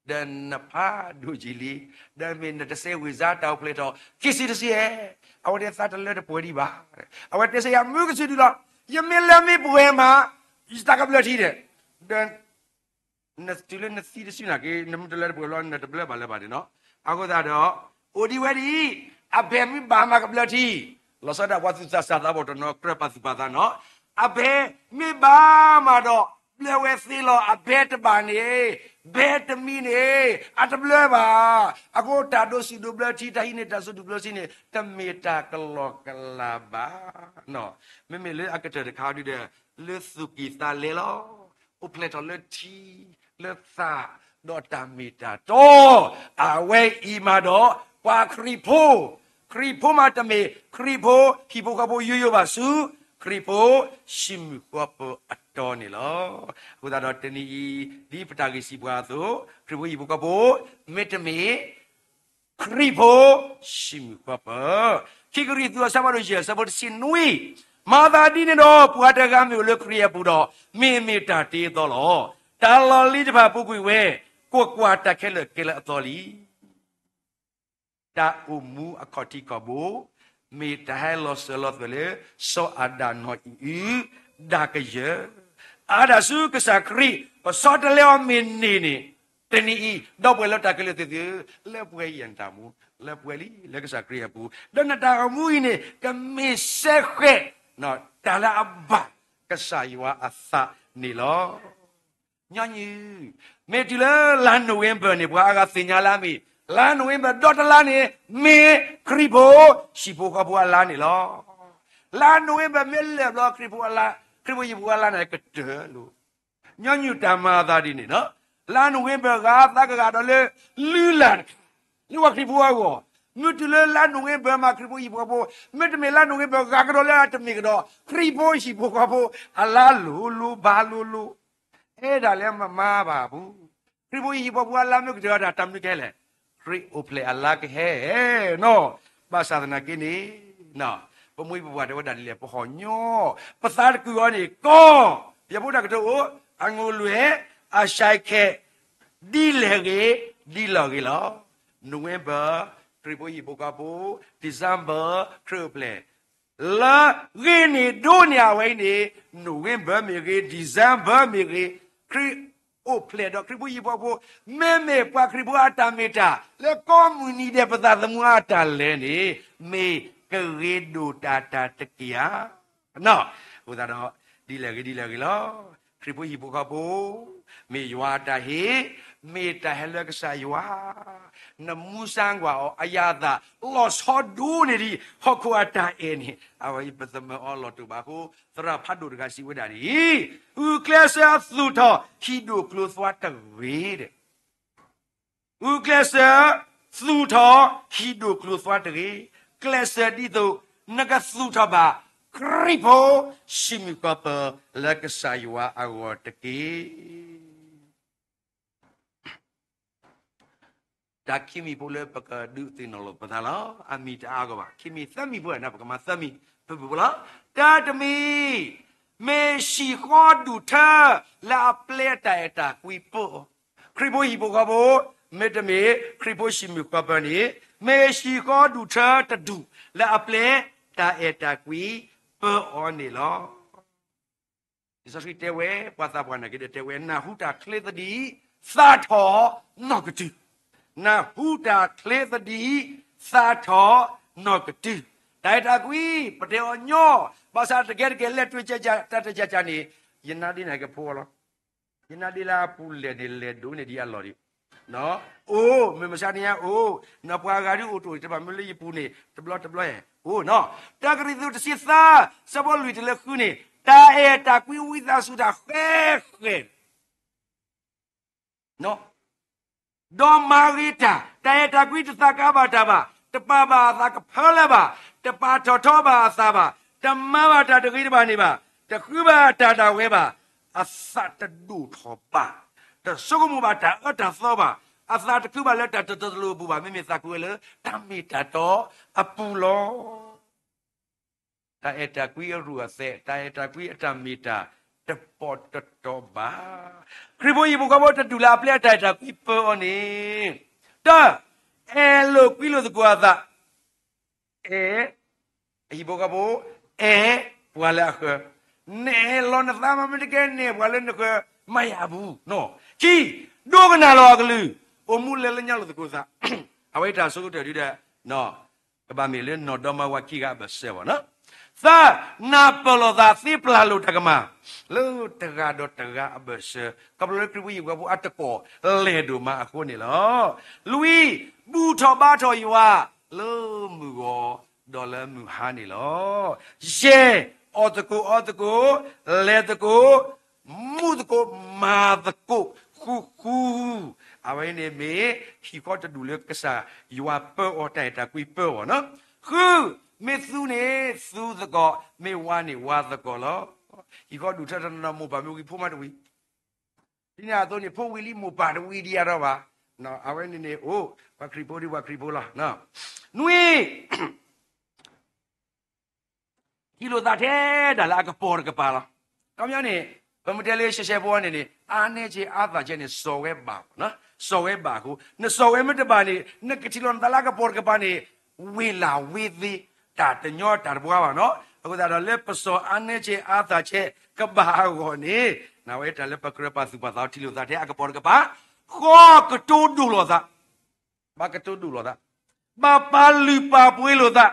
ဒီးနဖးဒိၣ်ကံလံ, ဒီးမ့ၢ်နတစဲဝ့ၤစါတၢ်အိၣ်ဖျဲၣ်ထီၣ် ခံစုတစုဧါ, အဝဲတဲသးတလၢတပှဲၤဒံးဘၣ်, အဝဲတဲစ့ၢ်ကီးမုၢ်ကစၢ်ဒုးလီၤ, ယမ့ၢ်လၢမ့ၢ်ပှဲၤမး ယတၢ်ကဘျၢထံဒီး, ဒီး နတုၤလၢနသံတစုနာ်က့ နမ့ၢ်တလၢတပှဲၤလီၤ နတဘျၢဘၣ်လၢၤဘၣ်န့ၣ်နီၤ. အဃိသတးဒီး အိၣ်ဒံးဝဲဒ်အံၤ, အဘဲမ့ၢ်ဘၣ်မၤကဘျၢထံ, လီၤဆီဒၣ်ပှၤသူၣ်စၢ်သးဘီၣ်တနီၤ ကြၢးပာ်သူၣ်ပာ်သးနီၤ, အဘဲမ့ၢ်ဘၣ်မၤဒီး ဘျၢဝဲသ့လီၤ, အဘဲတဘၣ်န့ၣ်, ဘဲတမံၤန့ၣ် အတဘျၢဘၣ်. အဃိတၢ်ဒိးဆူၣ်ဒိးဘျၢထံ တၢ်ဟံးန့ၢ်တၢ်စိဒိၣ်ဘျၢထံန့ၣ် တမ့ၢ်တၢ်ကလီကလးဘၣ်. မ့မ့ၢ်လၢအကတၢၢ်တခါဒုဒီး လၢသူၣ်ကံၢ်သးလဲလီၤ. အိၣ်ဖျဲၣ်ထီၣ်လၢထံ, လၢသး, ဒီးတၢ်မ့ၢ်တၢ်တီ, အဝဲအံၤမးဒီး ပှၤခရံာ်ဖိ, ခရံာ်ဖိမးတမ့ၢ် ခရံာ်ဖိဟံၣ်ဖိဃီဖိယိယိဘၣ်ဆူ ခရံာ်ဖိ ဟံၣ်မုၢ်ဃီဖိအတီန့ၣ်လီၤ. အဃိသတးဒီးတနံၤအံၤ ဒ်ပတၢ်ဂ့ၢ်စံးပှၤအသိး ခရံာ်ဖိဟံၣ်ဖိဃီဖိ မ့တမ့ၢ် ခရံာ်ဖိ ဟံၣ်မုၢ်ဃီဖိ, ခံကရံၣ်သူးအဆၢဖးဒိၣ်ယဲၢ်အဆၢဖိတဆံနွံ, မၤသးဒ်န့ၣ်ဒီး ပှၤတဂၤမ့ၢ်အိၣ်လၢခရံာ်အပူၤဒီး မ့ၢ်မ့ၢ်တၢ်တ့အသီလီၤ. တၢ်လီၢ်လံၤတဖၣ်ပူၤကွံာ်ဝဲ, ကွၢ်ကွၢ်, တၢ်ခဲလၢာ်ကဲလၢအသီလံ. တၢ်အိၣ်မူအခီၣ်ထံးခီၣ်ဘိ, မ့ၢ်တၢ်ဟဲလီၤစၢၤလီၤသွဲၣ်လၢ စီၤအၤဒၣ်နီၢ်အံၣ်အု ဒၣ်ကယၢၤ, အါဒၣ်ဆူကစၢ်ခရံာ် ပဆီတလဲအီၤမ့ၢ်န့ၢ်န့ၣ်, တနံၤအံၤ ဒီပုၢ်ဝဲၢ်လၢတၢ်ကလုၢ်သ့ၣ်သုဧၢ, လၢပှဲၤယဲၢ်နတၢ်မူ, လၢပှဲၤလံ လၢကစၢ်ခရံာ်အပူၤ, ဒီးနတၢ်အိၣ်မူအံၤန့ၣ် ကမ့ၢ်စဲဃဲး တၢ်လၢအဘၣ်ကစၢ်ယွၤအသးန့ၣ်လီၤ. ညီနုၢ်, မ့ၢ်တုၤလၢလါနိၣ်ဝ့ဘၢၣ်န့ၣ် ပှၤအါဂၤသ့ၣ်ညါလၢအမ့ၢ် လါနိၣ်ဝ့ဘၢၣ်ဒီတလါန့ၣ် မ့ၢ်ခရံာ်ဖိဟံၣ်ဖိဃီဖိအလါန့ၣ်လီၤ. လါနိၣ်ဝ့ဘၢၣ်မ့ၢ်လၢာ်ဘျီ ခရံာ်ဖိအလါ, ခရံာ်ဖိဟံၣ်ဖိအလါန့ၣ်ကတၢၢ်လီၤ. ညီနုၢ်တၢ်မၤအသးဒ်န့ၣ်လီၤ. လါနိၣ်ဝ့ဘၢၣ်ဂၤသးကဂၤဒီးလၢ လုၢ်လၢ်တခါ လၢပှၤခရံာ်ဖိအဂီၢ်, မ့ၢ်တုၤလၢလါနိၣ်ဝ့ဘၢၣ်မး ခရံာ်ဖိဟံၣ်ဖိဃီဖိ, မ့တမ့ၢ်လါနိၣ်ဝ့ဘၢၣ်ဂၤကဒီးလၢအတမ့ၢ်ကဒီး ခရံာ်ဖိဟံၣ်ဖိဃီဖိအလါလိၤလိၤဘၣ်လိၤလိၤ, အဲၣ်ဒၣ်လၢမမါဘၣ်အပူၤ, ခရံာ်ဖိဟံၣ်ဖိဃီဖိအလါမ့ၢ်ကတၢၢ်ဒီး တၢ်မနုၤကဟဲလဲၣ်, ခရံာ်အိၣ်ဖျဲၣ်အလါကဟဲနီၤ. ဘၣ်ဆၣ်သနာ်က့န့ၣ် ပမိၢ်ပပၢ်တဲဝဲဒၣ်ဒ်လဲၣ်, ပဟီၣ်ညီ, ပသးတကုၢ်အီၤန့ၣ်ကီ, ပယီၤဖိတၢ်ကတိၤအိၣ်, အငိၢ်လွဲၢ်, အစဲခဲ, ဒ်လဲၣ်ဂ့ၤ, ဒ်လဲၣ်ဂ့ၤလီၤ. November, ခရံာ်ဖိဟံၣ်ဖိဃီဖိ, December, ခရံာ်အိၣ်ဖျဲၣ် လၢဂ့ၤန့ၣ်ဒိၣ်န့ၢ်အဝဲအံၤန့ၣ်, November မ့ၢ်ဂ့ၤ, December မ့ၢ်ဂ့ၤ, ခရံာ်အိၣ်ဖျဲၣ်ဒီးခရံာ်ဖိဟံၣ်ဖိဃီဖိ, မ့မ့ၢ်ပှၤခရံာ်ဖိအတၢ်မ့ၢ်တၢ် လၢကိးမုၢ်နံၤဒဲးပသးသမူအတၢ်လဲၤန့ၣ်, မ့ၢ်ကဂ့ၤဒိၣ်တၢ်တၢ်တက့ၢ်ဧါ. အဃိသတးဒီး, ဒ်လဲၣ်ဂ့ၤဒ်လဲၣ်ဂ့ၤလီၤ. ခရံာ်ဖိဟံၣ်ဖိဃီဖိ, မ့ၢ်ယွၤအတၢ်ဟ့ၣ်, မ့ၢ်တၢ်ဟဲလၢကစၢ်ယွၤ, နမူစါကွၢ်အီၤ အယၤအသး လီၤဆီဒိၣ်န့ၢ်ဒံး ဟီၣ်ခိၣ်အတၢ်အဲၣ်န့ၣ်, အဝဲအံၤပသမၢအီၤလီၤတိာ်ဘၣ်အဃိ, သရၣ်ဖးဒိၣ်တဂၤစံးဝဲဒၣ်ဒ်အံၤ, ဂုာ်ကျဲးစၢးသူၣ်ထီၣ်ဟံၣ်ဒိၣ်ကျိၤသွါတဂ့ၤဒီး ဂုာ်ကျဲးစၢးသူၣ်ထီၣ်ဟံၣ်ဒိၣ်ကျိၤသွါတဂ့ၤ, ကျဲးစၢးဒ်သိး နကသူၣ်ထီၣ်ဘၣ် ခရံာ်ဖိ စံးမုၢ်ကီၢ်ပၢ လၢကစၢ်ယွၤအဂီၢ်တက့ၢ်. တၢ်ခံမံၤဖိလၢပကဒုးသ့ၣ်နီၣ်လိာ်ပသးလီၤ. အမံၤတအါဂီၢ်ဘၣ်, ခံမံၤသၢမံၤဖိန့ၣ် ပကမၤသၢမံၤ, ဖုၣ်ဖုၣ်ဖိလီၤ. တၢတမံၤ, မ့ၢ်ဟံၣ်ဃီဒူၣ်ထၢ လၢအပျဲတၢ်အဲၣ်တၢ်ကွံပၢအီၤ, ခရံာ်ဖိဟံၣ်ဖိဃီဖိ, မ့တမ့ၢ် ခရံာ်ဖိစံးမုၢ်ဃီပၢန့ၣ်, မ့ၢ်ဟံၣ်ဃီဒူၣ်ထၢတဒူၣ် လၢအပျဲတၢ်အဲၣ်တၢ်ကွံပၢအီၤန့ၣ်လီၤ. လံာ်စီဆှံတဲဝဲ, ပှၤသးပှၢ်နာ်က့ဒီးတဲဝဲ, နၢ်ဟူတၢ်ချ့သဒံး, သးထီၣ်နီၢ်ကတုၤ, နၢ်ဟူတၢ်ချ့သဒံး, သးထီၣ်နီၢ်ကတုၤ, တၢ်အဲၣ်တၢ်ကွံ, ပတဲအီၤညီ, ဘၣ်ဆၣ်တကဲတကဲ လဲၤတွံၢ်တၢ်တကးကးန့ၣ်, ယနါဒ်န့ၣ်ကဖိအီၤလီၤ. ယနါဒ်လၢအပူၤလဲၣ်န့ၣ် လဲၤဒိးန့ၢ်ဒံးအလီၢ်ဒံး, အိၣ်, မုၢ်မဆါတနံၤညါအိၣ်, နပှၤအဂၤဒ်အိၣ်တအိၣ်န့ၣ် တဘၣ်မ့ၢ်လၢယပူၤန့ၣ် တဘျီတဘျီ, အိၣ်နီၤ, တၢကရံၣ်သူးတဆံသၢ, ဆၢဖိလွံၢ်တုၤလၢဃုန့ၣ်, တၢ်အဲၣ်တၢ်ကွံဝံသးစူၤတၢ်ဃဲဃဲ ဒီးမၤဂ့ၤတၢ်, တၢ်အဲၣ်တၢ်ကွံတသးကါဘၣ်တၢ်ဘၣ်, တပာ်ဘၣ်အသးကဖၢလၢဘၣ်, တပာ်ထီၣ်ထီဘၣ်အသးဘၣ်, တမၤဘၣ်တၢ်တဂ့ၤတဘၣ်န့ၣ်ဘၣ်, တဃုဘၣ်တၢ်ဒၣ်ဝဲဘၣ်, အသးတဒိၣ်ထီၣ်ဘၣ်, တဆိကမိၣ်ဘၣ်တၢ်အၢတၢ်သီဘၣ်, အသးတခုဘၣ်လၢတၢ်တတီတလိၤအပူၤဘၣ်, မ့မ့ၢ်သးခုဝဲလၢတၢ်မ့ၢ်တၢ်တီအပူၤလီၤ. တၢ်အဲၣ်တၢ်ကွံအရူၢ်အသဲး, တၢ်အဲၣ်တၢ်ကွံအတၢ်မ့ၢ်တၢ်တပီၤတတီဘၣ်. ခရံာ်ဖိဟံၣ်ဖိဃီဖိတဒူၣ်လၢအပျဲအတၢ်အဲၣ်တၢ်ကွံပၢအီၤန့ၣ်, တၢ, အဲၣ်လိာ်ကွံလိာ်သကိးအသး, အဲၣ်, ဟံၣ်ဖိဃီဖိ, အဲၣ်ပှၤလၢအဃၢၤ, နအဲၣ်လီၤနသးမးမ့ၢ်တကဲန့ၣ် ပှၤလၢနဃၢၤမၤယၤအပူၤ, ခံ, ဒိကနၣ်လီၤအကလုၢ်, အိၣ်မူလဲၤလၢညါလိာ်သကိးသး, အဝဲတၢ်ဆိကတၢၢ်ဒုဒီး ကဘၣ်မ့ၢ်လၢနီၢ်ဒီမါဝၤခံဂၤအဘၢၣ်စၢၤဘၣ်နီၤ. သၢ, နၢ်ပၢၢ်လိာ်သးသ့ပျၢ်လိာ်တၢ်ကမၣ်, လၢတဂၤဒီးတဂၤအဘၢၣ်စၢၤ, ခီဖျိလၢခရံာ်ဖိဟံၣ်ဖိဃီဖိအတကိးလဲၤဒိၣ်မးအဃိန့ၣ်လီၤ. လွံၢ်, ဘူၣ်ထီၣ်ဘါထီၣ်ယွၤ, လၢမုၢ်ဂီၤ, ဒီးလၢမုၢ်ဟါန့ၣ်လီၤ. ယဲၢ်, အီၣ်သကိးအီသကိး, လဲၤသကိး, မူးသကိး, မၤသကိး, ဃူဃူ အဝဲန့ၣ်မ့ၢ်ဟံၣ်ဃီတဒူၣ်လၢကစၢ်ယွၤပၢအီၤတၢ်အဲၣ်တၢ်ကွံပၢအီၤနီၤ. ဃု, မ့ၢ်သူန့ၣ်သူသကိး, မ့ၢ်ဝါန့ၣ်ဝါသကိးလီၤ. ဟံၣ်ဃီဒူၣ်ထၢတနီၤနီၤမိၢ်ပၢ်မ့ၢ်ဝံၤဖိမါတဝံၤ, ဒ်န့ၣ်အသိးန့ၣ် ဖိဝံၤလံမိၢ်ပၢ်တဝံၤဒံးအါထီၣ်ဘၣ်. အဝဲန့ၣ်န့ၣ်အိၣ်, ပှၤခရံာ်ဖိဒ်ပှၤခရံာ်ဖိလီၤ. နွံ ဟံးလိာ်သးထဲဒၣ်လၢအကပီၤတကပၤလီၤ. ခီပညီန့ၣ် ပမ့ၢ်တဲလၢရှဲရှဲဖိန့ၣ်န့ၣ် အါန့ၢ်က့ၤအါသၣ်ကဲန့ၣ် စီၤဝဲဘၣ်, စီၤဝဲဘၣ်အဃိ နစီၤဝဲမ့ၢ်တဘၣ်န့ၣ် နကထံၣ်လိာ်နသးလၢအကပီၤတကပၤန့ၣ် ဝ့ၢ်လၢဝ့ၢ်သ့, တၢ်တညီတၢ်တပှၢ်ဘၣ်နီၤ. အဃိသတးဒီးလၢပစီၤအါနဲဆဲးအါသးဆဲးကဘၣ်အဂီၢ်န့ၣ်, နဝဲတၢ်လၢပကြၢးပာ်သူၣ်ပာ်သးထံလိာ်သးထဲအကပိာ်တကပၤ, ဃီကတိၤဒိၣ်လိာ်သး, ဘၣ်ကတိၤဒိၣ်လိာ်သး, ဘၣ်ပာ်လုၢ်ပာ်ပှ့ၤလိာ်သး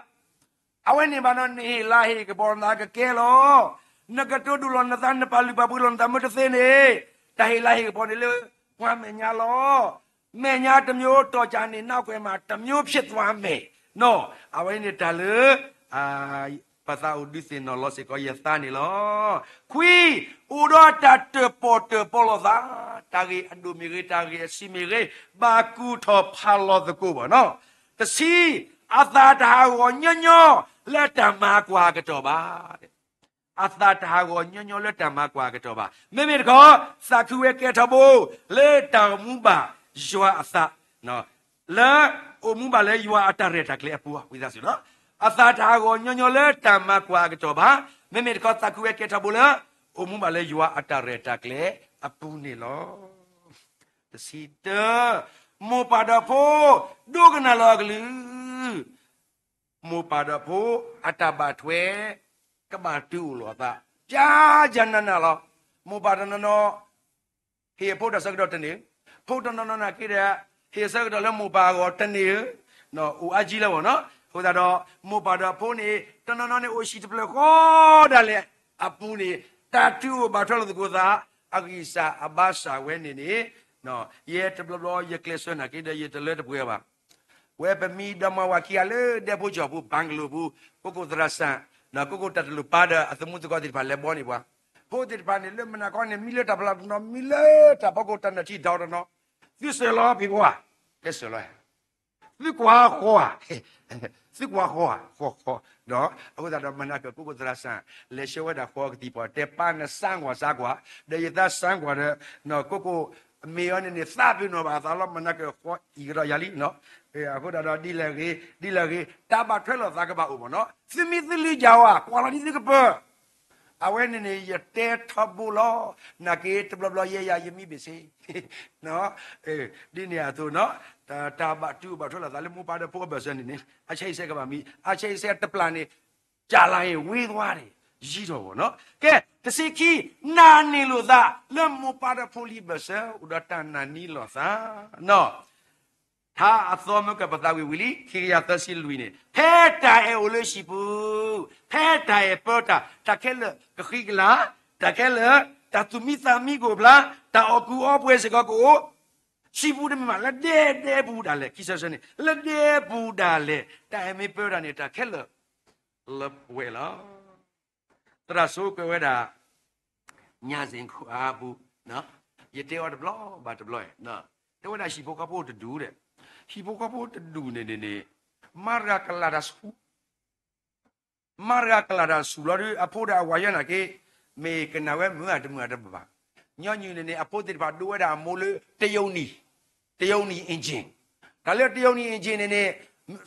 အဝဲန့ၣ်ဘၣ်နီၤ နဟ့ၣ်လၤဟ့ၣ်ကပီၤနသးကကဲလီၤ. နကတိၤဒိၣ်လီၤနသး နပာ်လုၢ်ပာ်ပှ့ၤလီၤနသးမ့ၢ်တသ့န့ၣ်, တၢ်ဟ့ၣ်လၤဟ့ၣ်ကပီၤန့ၣ်လၢပှၤမဲာ်ညါလီၤ. မဲာ်ညါတစ်မျိုး တော်ကြာနေနောက်ကွယ်မှာ တစ်မျိုးဖြစ်သွားမယ်နီၤ. အဝဲန့ၣ်တၢ်လၢ ပသးအိၣ်ဒုးသ့ၣ်နီၣ်လီၤစ့ၢ်ကီးယသးန့ၣ်လီၤ. ခွံ, အိၣ်ဒီးတၢ်တၢၣ်ပီၣ်တၢၣ်ပီလိာ်သး, တၢ်ဂ့ၢ်အဒိၣ်မ့ၢ်ဂ့ၤ တၢ်ဂ့ၢ်အဆံးမ့ၢ်ဂ့ၤ, ဘၣ်ကူၣ်ထီၣ်ဖးလီၤသကိးဘၣ်နီၤ. တဆံ, အသးတဟးဂီၤညီညီလၢတၢ်မၤကွၢ်အကတီၢ်ဘၣ်. အသးတဟးဂီၤညီညီလၢတၢ်မၤကွၢ်အကတီၢ်ဘၣ်. မ့မ့ၢ်တခီ, သးခုဝဲကဲထီဘိ လၢတၢ်အိၣ်မူဘၣ်ယွၤအသး, လၢအိၣ်မူဘၣ်လၢယွၤအတၢ်ရဲၣ်တၢ်ကျဲၤအပူၤ, ဝံသးစူၤနီၤ. အသးတဟးဂီၤညီညီလၢတၢ်မၤကွၢ်အကတီၢ်ဘၣ်. မ့မ့ၢ်တခီ သးခုဝဲကဲထီဘိလၢ အိၣ်မူဘၣ်လၢယွၤအတၢ်ရဲၣ်တၢ်ကျဲၤအပူၤန့ၣ်လီၤ. တဆံတၢ, မိၢ်ပၢ်ဒီးဖိ ဒိကနၣ်လီၤအကလုၢ် မိၢ်ပၢ်ဒီးဖိ အတၢ်ဘၣ်ထွဲ ကဘၣ်တုၤအိၣ်လိာ်အသး, ကၠါကၠါနးနးလီၤ. မိၢ်ပၢ်တနီၤနီၤ ဟ့ၣ်အဖိတၢ်ဆၢကတီၢ်တန့ၢ်ဧိၤ, ဖိတနီၤနီၤနာ်က့ဒီး ဟ့ၣ်ဆၢကတီၢ်လၢမိၢ်ပၢ်အဂီၢ်တန့ၢ်ဧိၤ, အိၣ်အါကံလၢဝဲနီၤ. အဃိသတးဒီး မိၢ်ပၢ်ဒီးဖိန့ၣ် တနီၤနီၤန့ၣ် အိၣ်ဟံၣ်တဖျၢၣ်ဃီဒၣ်လဲာ်အပူၤန့ၣ် တၢ်တုၤအိၣ်ဘၣ်ထွဲလိာ်သကိးသး အဂံၢ်စၢ်အဘါစၢ်ဝဲန့ၣ်န့ၣ် ယဲတဘျီဘျီယကျဲးစၢးနာ်က့ဒီး ယတလၢတပှဲၤဘၣ်. ဝဲပမံဒီမါဝၤခံဂၤလၢဒဲဖိကၠီၣ်ပူၤ ဘၣ်ကလိာ်ပူၤ, ကိကိၣ်သရၣ်စၣ်, ဒီးကိကိၣ်တၢ်တလိၣ်ပၢ်ဒီးအသမူသကိးသ့ၣ်တဖၣ်လဲၤဘီန့ၢ်ပှၤ, ဖိသ့ၣ်တဖၣ်န့ၣ် လၢမုၢ်နၤခီန့ၣ် မံလၢတၢ်ဖီလာ်တနီၤ, မံလၢတၢ်ဖီခိၣ်တၢ်နၢ်ထံဒီးတနီၤ, သုစၢၤလီၤဖံးဖိဧါ, ကဲစၢၤလီၤ သုကွၢ်ဃီဧါ, သုကွၢ်ဃီဧါ, ဃီဃီ, ဒီးအဃိသတးဒီး မုၢ်နၤခီကိကိၣ်သရၣ်စၣ် လဲၤဆှၢဝဲဒၣ်ဃီကသံၣ်ပှၤ တဲပၢ်နစၢကွၢ်စၢကွၢ်, ဒီးယသးစၢကွၢ်ဒီး ကိကိၣ် မ့ၢ်အီၤန့ၣ်န့ၣ် သးပ့ၤနီၣ်ဘၣ်အသးလီၤ မုၢ်နၤခီဃီအံၤကဒီးယၤလံနီၤ. အဃိသတးဒီး ဒ်လဲၣ်ဂ့ၤ ဒ်လဲၣ်ဂ့ၤ တၢ်ဘၣ်ထွဲလိာ်သးကဘၣ်အိၣ်မ့ၢ်နီၤ. သုမံသုလုၢ်ယၤဝဲ ကွၢ်လီၤဒ်သုကပၢၤ အဝဲန့ၣ်န့ၣ် ယတဲထီဘိလီၤ. နာ်က့တဘျီဘျီယဲယၤယမံဘ့ၣ်ဆ့ ဒ်န့ၣ်အသိးနီၤ, တၢ်ဘၣ်တုၤအိၣ်ဘၣ်ထွဲလိာ်သးလၢမိၢ်ပၢ်ဒီးဖိအဘၢၣ်စၢၤန့ၣ်န့ၣ် အဆဲးအံၤဆဲးကဘၣ်မံ, အဆဲးအံၤဆဲးတပျၢ်န့ၣ် ကၢ်လၢ်အံၤဝ့ၤသွါန့ၣ် ယံၤထီၣ်ဘၣ်နီၤ. ကဲ တဆံခံ, နာ်န့ၢ်လိာ်သး လၢမိၢ်ပၢ်ဒီးဖိလံၤဘၢၣ်စၢၤ အိၣ်ဒီးတၢ်နာ်န့ၢ်လိာ်သးနီၤ. ထါအသီမ့ၢ်ကပသးဝံၤဝံၤလံ ခံကယၤသၢဆံလွံၢ်န့ၣ် ဖဲတၢ်အဲၣ်အိၣ်လၢဟံၣ်ပူၤ, ဖဲတၢ်အဲၣ်ပၢတၢ်, တၢ်ခဲလၢာ်ကဃံကလၤ, တၢ်ခဲလၢာ်, တၢ်သူၣ်မံသးမံကအိၣ်ဖျါ, တၢ်အီၣ်ကူအီပှဲၤစ့ၢ်ကီးကအိၣ်, ဟံၣ်ပူၤတမ့ၢ်ဘၣ် လၢဒဲဒဲပူၤဒၣ်လဲာ်, ခံဆၢဆၢန့ၣ် လၢဒဲပူၤဒၣ်လဲာ်, တၢ်အဲၣ်မ့ၢ်ပၢတၢ်န့ၣ် တၢ်ခဲလၢာ် လၢပှဲၤလီၤ. သရၣ်စိကွဲးဝဲဒၣ် ညါစ့ၣ်ခိၣ်အါပူၤ, ယတဲအီၤတဘျီဘၣ်တဘျီ, တဲဝဲဒၣ်ဟံၣ်ဖိဃီဖိတဒူၣ်ဒီး, ဟံၣ်ဖိဃီဖိတဒူၣ်န့ၣ်န့ၣ်န့ၣ်, မါတဂၤကလၤတၢ်ဆူၣ် မါတဂၤကလၤတၢ်ဆူၣ်လီၤဒီး အဖိဒီးအဝၤယဲနာ်က့ မ့ၢ်ကနၣ်ဝဲမုာ်အတမုာ်အတဘၣ်ဘၣ်. ညီနုၢ်န့ၣ်န့ၣ် အဖိသ့ၣ်တဖၣ်ဒိဝဲဒၣ်အမိၢ်လၢ တရုတ်နည်း, တရုတ်နည်း engine, တၢ်လၢ တရုတ်နည်း engine န့ၣ်န့ၣ်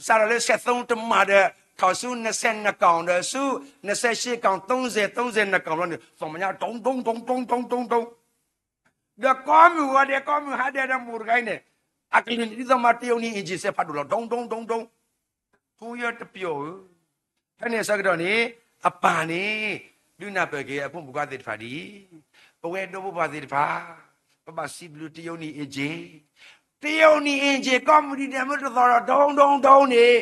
စးထီၣ်လၢ ဆယ့်သုံး တမးဒီး ထီၣ်ဆူ နှစ်ဆယ့်နှစ် ကောင် ဒီးဆူ နှစ်ဆယ့်ရှစ် ကောင် သုံးဆယ် သုံးဆယ့်နှစ် ကောင် လီၤန့ၣ် သီၣ်မညါ တုံတုံတုံတုံတုံတုံတုံ ဒီးကိးမုၢ်ဂီၤဒဲး ကိးမုၢ်ဟါဒဲးဒီး မိၢ်တဂၤအံၤန့ၣ် အကလုၢ်န့ၣ် ဒ်သိးမး တရုတ်နည်း engine စဲးဖးဒိၣ်လီၤ တုံတုံတုံတုံတုံ, ဖိယဲတပျီၤဧၢ. ဖဲန့ၣ်အဆၢကတီၢ်န့ၣ် အပၢ်န့ၣ် ဒုးနၢ်ပၢၢ်က့ၤအဖိမုၣ်ခွါသ့ၣ်တဖၣ်ဒ်အံၤ, ပဝဲဒိဖိပၢ်သ့ၣ်တဖၣ် ပဘၣ်စံးဘျုး တရုတ်နည်း engine, တရုတ်နည်း engine ကိးမုၢ်ဒံးဒဲးမ့ၢ်တသီၣ်ဒီး တုံတုံတုံန့ၣ်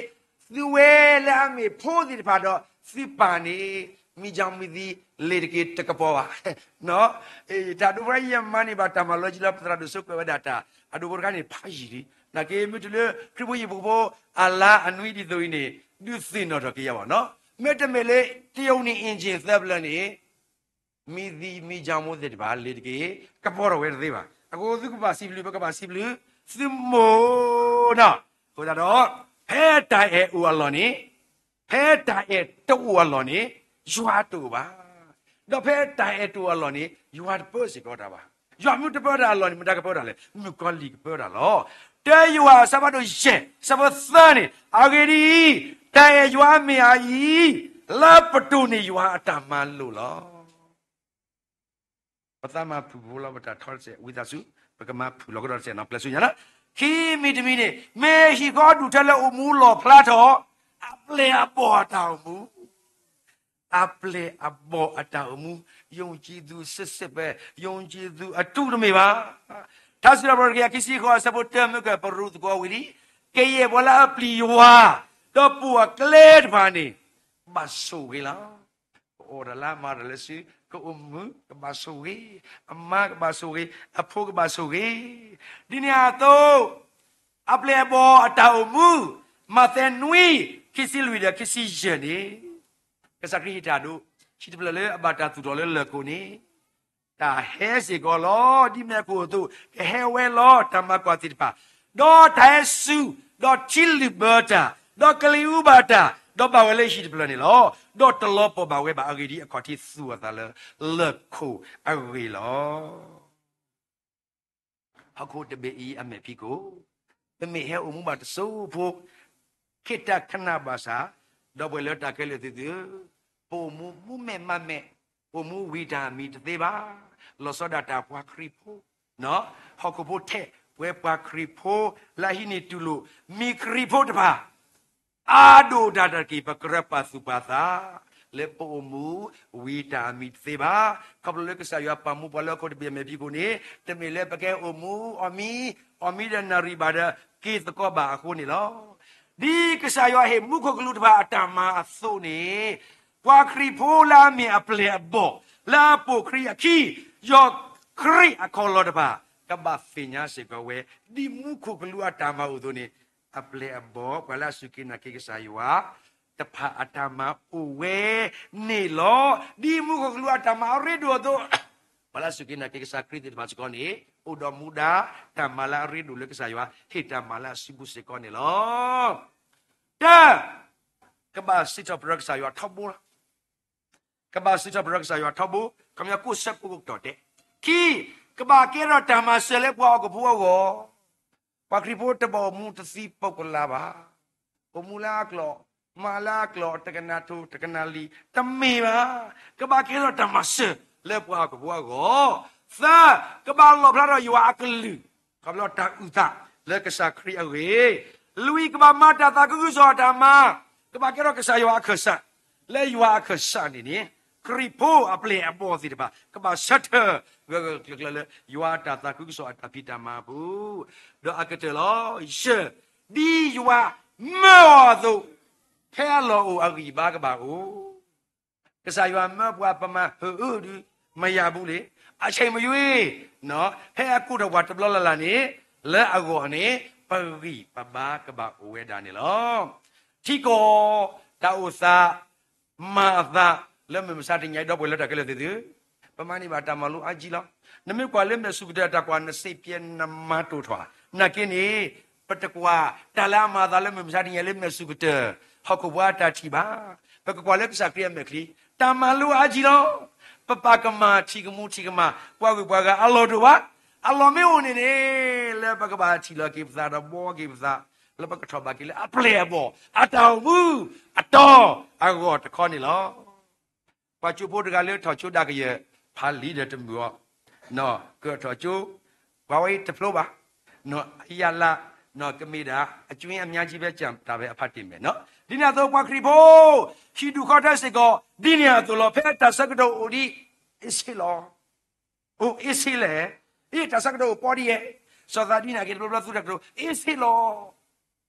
သုဝဲလၢအမ့ၢ်ဖိသ့ၣ်တဖၣ်ဒီး သုပၢ်န့ၣ် မံၤကၠီမံၤသံ လ့ၤတက့ၤတကပီၤဘၣ်. တၢ်ဒိဖိတခါ ယမၤန့ၢ်ဘၣ်တၢ်မၤလီၤကံလီၤ ပသရၣ်ဒိၣ်စိကွဲးဝဲဒၣ်တၢ် အဒိဖိတခါန့ၣ် ဖးယံာ်လံ. နာ်က့မ့ၢ်တုၤလၢ ခရံာ်ဖိဟံၣ်ဖိဃီဖိ အလါအနွံဒ်သိးအံၤန့ၣ် ဒုးသ့ၣ်နီၣ်ထီၣ်က့ၤယၤဘၣ်နီၤ. မ့တမ့ၢ်လၢ တရုတ်နည်း engine သၢဖျၢၣ်န့ၣ် မံၤသံမံၤကၠီမိၢ်သ့ၣ်တဖၣ် လ့ၤတက့ၤ ကပီၤထီၣ်ဝဲတသ့ဘၣ်. အဃိသုကဘၣ်စံးဘျုး ပကဘၣ်စံးဘျုး သုမိၢ်နီၤ. အဃိသတးဒီး ဖဲတၢ်အဲၣ်အိၣ်အလီၢ်န့ၣ်, ဖဲတၢ်အဲၣ်တအိၣ်အလီၢ်န့ၣ် ယွၤတအိၣ်ဘၣ်. ဒီးဖဲတၢ်အဲၣ်တအိၣ်အလီၢ်န့ၣ် ယွၤတပၢစ့ၢ်ကီးတၢ်ဘၣ်. ယွၤမ့ၢ်တပၢတၢ်အလီၢ်န့ၣ် မတၤကပၢတၢ်လဲၣ်. မုၣ်ကီၤလံၢ်ကပၢတၢ်လီၤ. တၢယိၤဟၣ်အဆၢဖးဒိၣ်ယဲၢ် အဆၢဖိသၢန့ၣ်, အဂ့ၢ်ဒ်အံၤ, တၢ်အဲၣ်ယွၤမ့ၢ်အအံၤ, လၢပတိၢ်န့ၢ်ယွၤအတၢ်မၤလိာ်လီၤ. ပသးမၤဖုၣ်ဖိလီၤ ပတၢ်ထီတစဲး ဝံသးစူၤ ပကမၤဖုၣ်လီၤကဒီးတစဲးနီၤ ပျဲဆူညါလီၤ. ခံမံၤတမံၤန့ၣ် မ့ၢ်ဟံၣ်ဃီဒူၣ်ထၢလၢအိၣ်မူလီၣ်ဖျါထီၣ် အပျဲၢ်အဘီၣ်အတၢ်အိၣ်မူ, အပျဲၢ်အဘီၣ်အတၢ်အိၣ်မူ, ယုံကြည်သူစစ်စစ်ပဲ, ယုံကြည်သူအတုတမ့ၢ်ဘၣ်. ထါစံးထီၣ်ပတြၢၤတကယၤခံဆံဃိး အဆၢဖိတၢ မ့ၢ်ကပရူးသကိးဝံၤလံ, ကယဲၢ်ပှၤလၢအပျံၤယွၤ, ဒီးပိာ်အကျဲတဖၣ်န့ၣ် ကဘၣ်ဆိၣ်ဂ့ၤလီၤ. ကအိၣ်တၢ်လၢအမၤတၢ်လၢစု, ကအိၣ်မုာ်ကဘၣ်ဆိၣ်ဂ့ၤ, အမါကဘၣ်ဆိၣ်ဂ့ၤ, အဖိကဘၣ်ဆိၣ်ဂ့ၤ. ဒ်န့ၣ်အသိး အပျဲၢ်အဘီၣ်အတၢ်အိၣ်မူ, မးသဲနွံ, ခံဆံလွံၢ်ဒီးခံဆံယဲၢ်န့ၣ်, ကစၢ်ခရံာ်ဟ့ၣ်တၢ်ဒိ, ဟံၣ်တဖျၢၣ်လၢအဘၣ်တၢ်သူၣ်ထီၣ်လၢလၢၢ်ခိၣ်န့ၣ်, တၢ်ဟဲစ့ၢ်ကီးလီၤ. ဒ်မဲာ်ခိၣ်အသိး ကဟဲဝဲလီၤတၢ်မၤကွၢ်သ့ၣ်တဖၣ်, ဒီးတၢ်ဟဲစူၤ, ဒီးထံလုၢ်ဘၢတၢ်, ဒီးကလံၤအူဘၣ်တၢ်, ဒီးဘၣ်ဝဲလၢဟံၣ်တဖျၢၣ်န့ၣ်လီၤ. ဒီးတလီၤပှီၢ်ဘၣ်ဝဲဘၣ် အဂ့ၢ်ဒ်အံၤအခီၣ်ထံးသူၣ်အသးလၢလၢၢ်ခိၣ်အဂ့ၢ်လီၤ. ဟီၣ်ခိၣ်တဘ့ၣ်အံၤအမဲာ်ဖံးခိၣ်, ပမ့ၢ်ဟဲအိၣ်မူဘၣ်တစိၢ်ဖိ, ခ့တၢ်ခနၣ်ဘၣ်ဆၣ်, ဒီပုၢ်ဝဲၢ်လၢတၢ်ခဲလၢာ်သ့ၣ်သုဧၢ, ပအိၣ်မူမူမဲာ်မးမဲာ်, ပအိၣ်မူဝံၤတၢ်မံၤတသ့ဘၣ်. လီၤဆီဒၣ်တၢ်ပှၤခရံာ်ဖိ, ဟီၣ်ခိၣ်ဖိထဲး, ပဝဲပှၤခရံာ်ဖိလၢအဟံးန့ၢ်တူၢ်လိာ်, မ့ၢ်ခရံာ်ဖိတဖၣ် အါဒိၣ်တၢ်တက့ၢ် ပကြၢးပာ်သူၣ်ပာ်သး လၢပအိၣ်မူဝံၤတၢ်မံၤတသ့ဘၣ်. ခီဖျိလၢကစၢ်ယွၤပာ်မူပှၤလၢဟီၣ်ခိၣ်တဘ့ၣ်အမဲာ်ဖံးခိၣ်န့ၣ်, တမ့ၢ်လၢပကဟဲအိၣ်မူအီၣ်မံ, အီၣ်မံဒီးနၣ်ရံၣ်ဘၣ်ဒီးက့ၤသကိးဘၣ်အဃိန့ၣ်လီၤ. ဒ်ကစၢ်ယွၤဟ့ၣ်မူခိၣ်ကလူးတဖၣ်အတၢ်မၤအသိးန့ၣ်, ပှၤခရံာ်ဖိလၢအမ့ၢ်အပျဲၢ်အဘီၣ်, လၢအပိာ်ခရံာ်အခံ, ယီၢ်ခရံာ်အခီၣ်လီၢ်တဖၣ်, ကဘၣ်သ့ၣ်ညါစ့ၢ်ကီးဝဲ, ဒ်မူခိၣ်ကလူးအတၢ်မၤအိၣ်အသိးန့ၣ်, အပျဲၢ်အဘီၣ် ပှၤလၢအစူၢ်က့ၤနာ်က့ၤကစၢ်ယွၤ တဖၣ်အတၢ်မၤအိၣ်ဝဲန့ၣ်လီၤ. ဒ်မူခိၣ်ကလူးအတၢ်မၤအရ့ဒိၣ်အသိး, ပှၤလၢအစူၢ်က့ၤနာ်က့ၤကစၢ်ခရံာ်သ့ၣ်တဖၣ်စ့ၢ်ကီးန့ၣ်, အိၣ်ဒီးမူဒါတၢ်မၤလၢအရ့ဒိၣ်လၢကစၢ်ယွၤဟ့ၣ်တၢ်မၤလၢအစုပူၤစ့ၢ်ကီးန့ၣ်လီၤ. တၢ, ကဘၣ်စံးထီၣ်ပတြၢၤကစၢ်ယွၤထီဘိလီၤ. ကဘၣ်စံးထီၣ်ပတြၢၤကစၢ်ယွၤထီဘိ, ခီပညီကိးဆၢကိးကတီၢ်တဲ. ခံ, ကဘၣ်ကဲထီၣ်တၢ်မၤစၢၤလၢပှၤဟီၣ်ခိၣ်ဖိအဂီၢ်. ပှၤခရံာ်ဖိတဘၣ်အိၣ်မူတသံပိးကလၤဘၣ်. အိၣ်မူလၢအကျိာ်, မၤလၢအကျိာ်, တကနၣ်ထိၣ်တကနၣ်လံၤ, တမ့ၢ်ဘၣ်. ကဘၣ်ကဲထီၣ်တၢ်မၤစၢၤလၢပှၤဟီၣ်ခိၣ်ဖိအဂီၢ်. သၢ, ကဘၣ်လီၣ်ဖျါထီၣ်ယွၤအကလုၢ်, ခီဖျိတၢ်အုၣ်သးလၢကစၢ်ခရံာ်အဂ့ၢ်. လွံၢ်, ကဘၣ်မၤတၢ်သးခုကစီၣ်အတၢ်မၤ, ကဘၣ်ကဲထီၣ်ကစၢ်ယွၤအခၢၣ်စး, လၢယွၤအခၢၣ်စးန့ၣ်န့ၣ်, ခရံာ်ဖိအပျဲၢ်အဘီၣ်သ့ၣ်တဖၣ် ကဘၣ်ဆၢထၢၣ်ဂၢၢ်ဂၢၢ်ကျၢၤကျၢၤလၢ ယွၤအတၢ်သးခုကစီၣ်အတၢ်ဖံးတၢ်မၤအပူၤ, ဒီးအကတၢၢ်လီၤ. ယဲၢ်, ဒ်ယွၤမၢအီၤအသိး, ဖဲအလီၢ်အိၣ်အဂံၢ်အဘါကဘၣ်အိၣ် ကစၢ်ယွၤမၢပှၤပမၤဟုၣ်အုဒီး မယၤဘူးလံ, အဆံးမယွ့, ဖဲအကိးထီၣ်ပှၤတဘျီလၢ်လၢ်န့ၣ်, လၢအဂီၢ်န့ၣ် ပဂံၢ်ပဘါကဘၣ်အိၣ်ဝဲဒၣ်န့ၣ်လီၤ. ထံကီၢ်, တၢ်အိၣ်သး, မၤအသး, လၢမုၢ်မဆါတနံၤအံၤ ဒီပုၢ်ဝဲၢ်လၢတၢ်ခဲလၢာ်သ့ၣ်သု, ပမၤန့ၢ်ဘၣ်တၢ်မၤလိအါကံလီၤ. နမ့ၢ်ကွၢ်လၢမဲာ်ဆူၣ်ကတၢၢ်တၢ်ကွၢ် နစံးပျဲနမၤတိာ်ထွဲ, နာ်က့န့ၣ်, ပတကွၢ်တၢ်လၢအမၤအသးလၢမုၢ်မဆါတနံၤအံၤလၢမဲာ်ဆူၣ်ကတၢၢ်, ဟီၣ်ခိၣ်ပှၤအတၢ်ထံၣ်ဘၣ်, ပကကွၢ်လၢကစၢ်ခရံာ်အမဲာ်ချံ, တၢ်မၤလိအါကံလီၤ. ပပာ်ကမၣ်ထံၣ်ကမူထံၣ်ကမၣ် ပှၤဂုၤပှၤဂၤအလီၢ်တအိၣ်ဘၣ်. အလီၢ်မ့ၢ်အိၣ်န့ၣ်န့ၣ်, လၢပကဘၣ်ထံၣ်လီၤက့ၤပသးဒီးဘှီက့ၤပသး, လၢပကထီၣ်ဘၣ်က့ၤလၢအပျဲၢ်အဘီၣ် အတၢ်အိၣ်မူအတီအဂီၢ်တခီန့ၣ်လီၤ. ပှၤကၠိဖိတဂၤလၢထီၣ်ကၠိဒၣ်ကယဲၢ်ဖးလံာ်ဒီးတမုာ်အီၤ, ကထီၣ်ကၠိ, ပှၤဝဲအံၤတဖျိဘၣ်, အယၢ်လၢ်, ကမ့ၢ်ဒၣ် အကၠွ့အမၠါကံဖဲကၠၣ်တၢ်ဖဲအဖါတ့ၢ်မဲာ်, ဒ်န့ၣ်အသိးပှၤခရံာ်ဖိ, ဟံၣ်ဒူၣ်ဃီထၢစ့ၢ်ကီး, ဒ်န့ၣ်အသိးလီၤ. ဖဲတၢ်ဆၢကတီၢ်အိၣ်ဒ်အ့ၣ်စ့လီၤ, အိၣ်အ့ၣ်စ့လဲၣ်, အ့ၣ် တၢ်ဆၢကတီၢ်အိၣ်ပီဒ်ယဲၢ်, စီၤသးဒ်န့ၣ်က့ၤတဘျီဘျီသူတၢ်ကတိၤ အ့ၣ်စ့လီၤ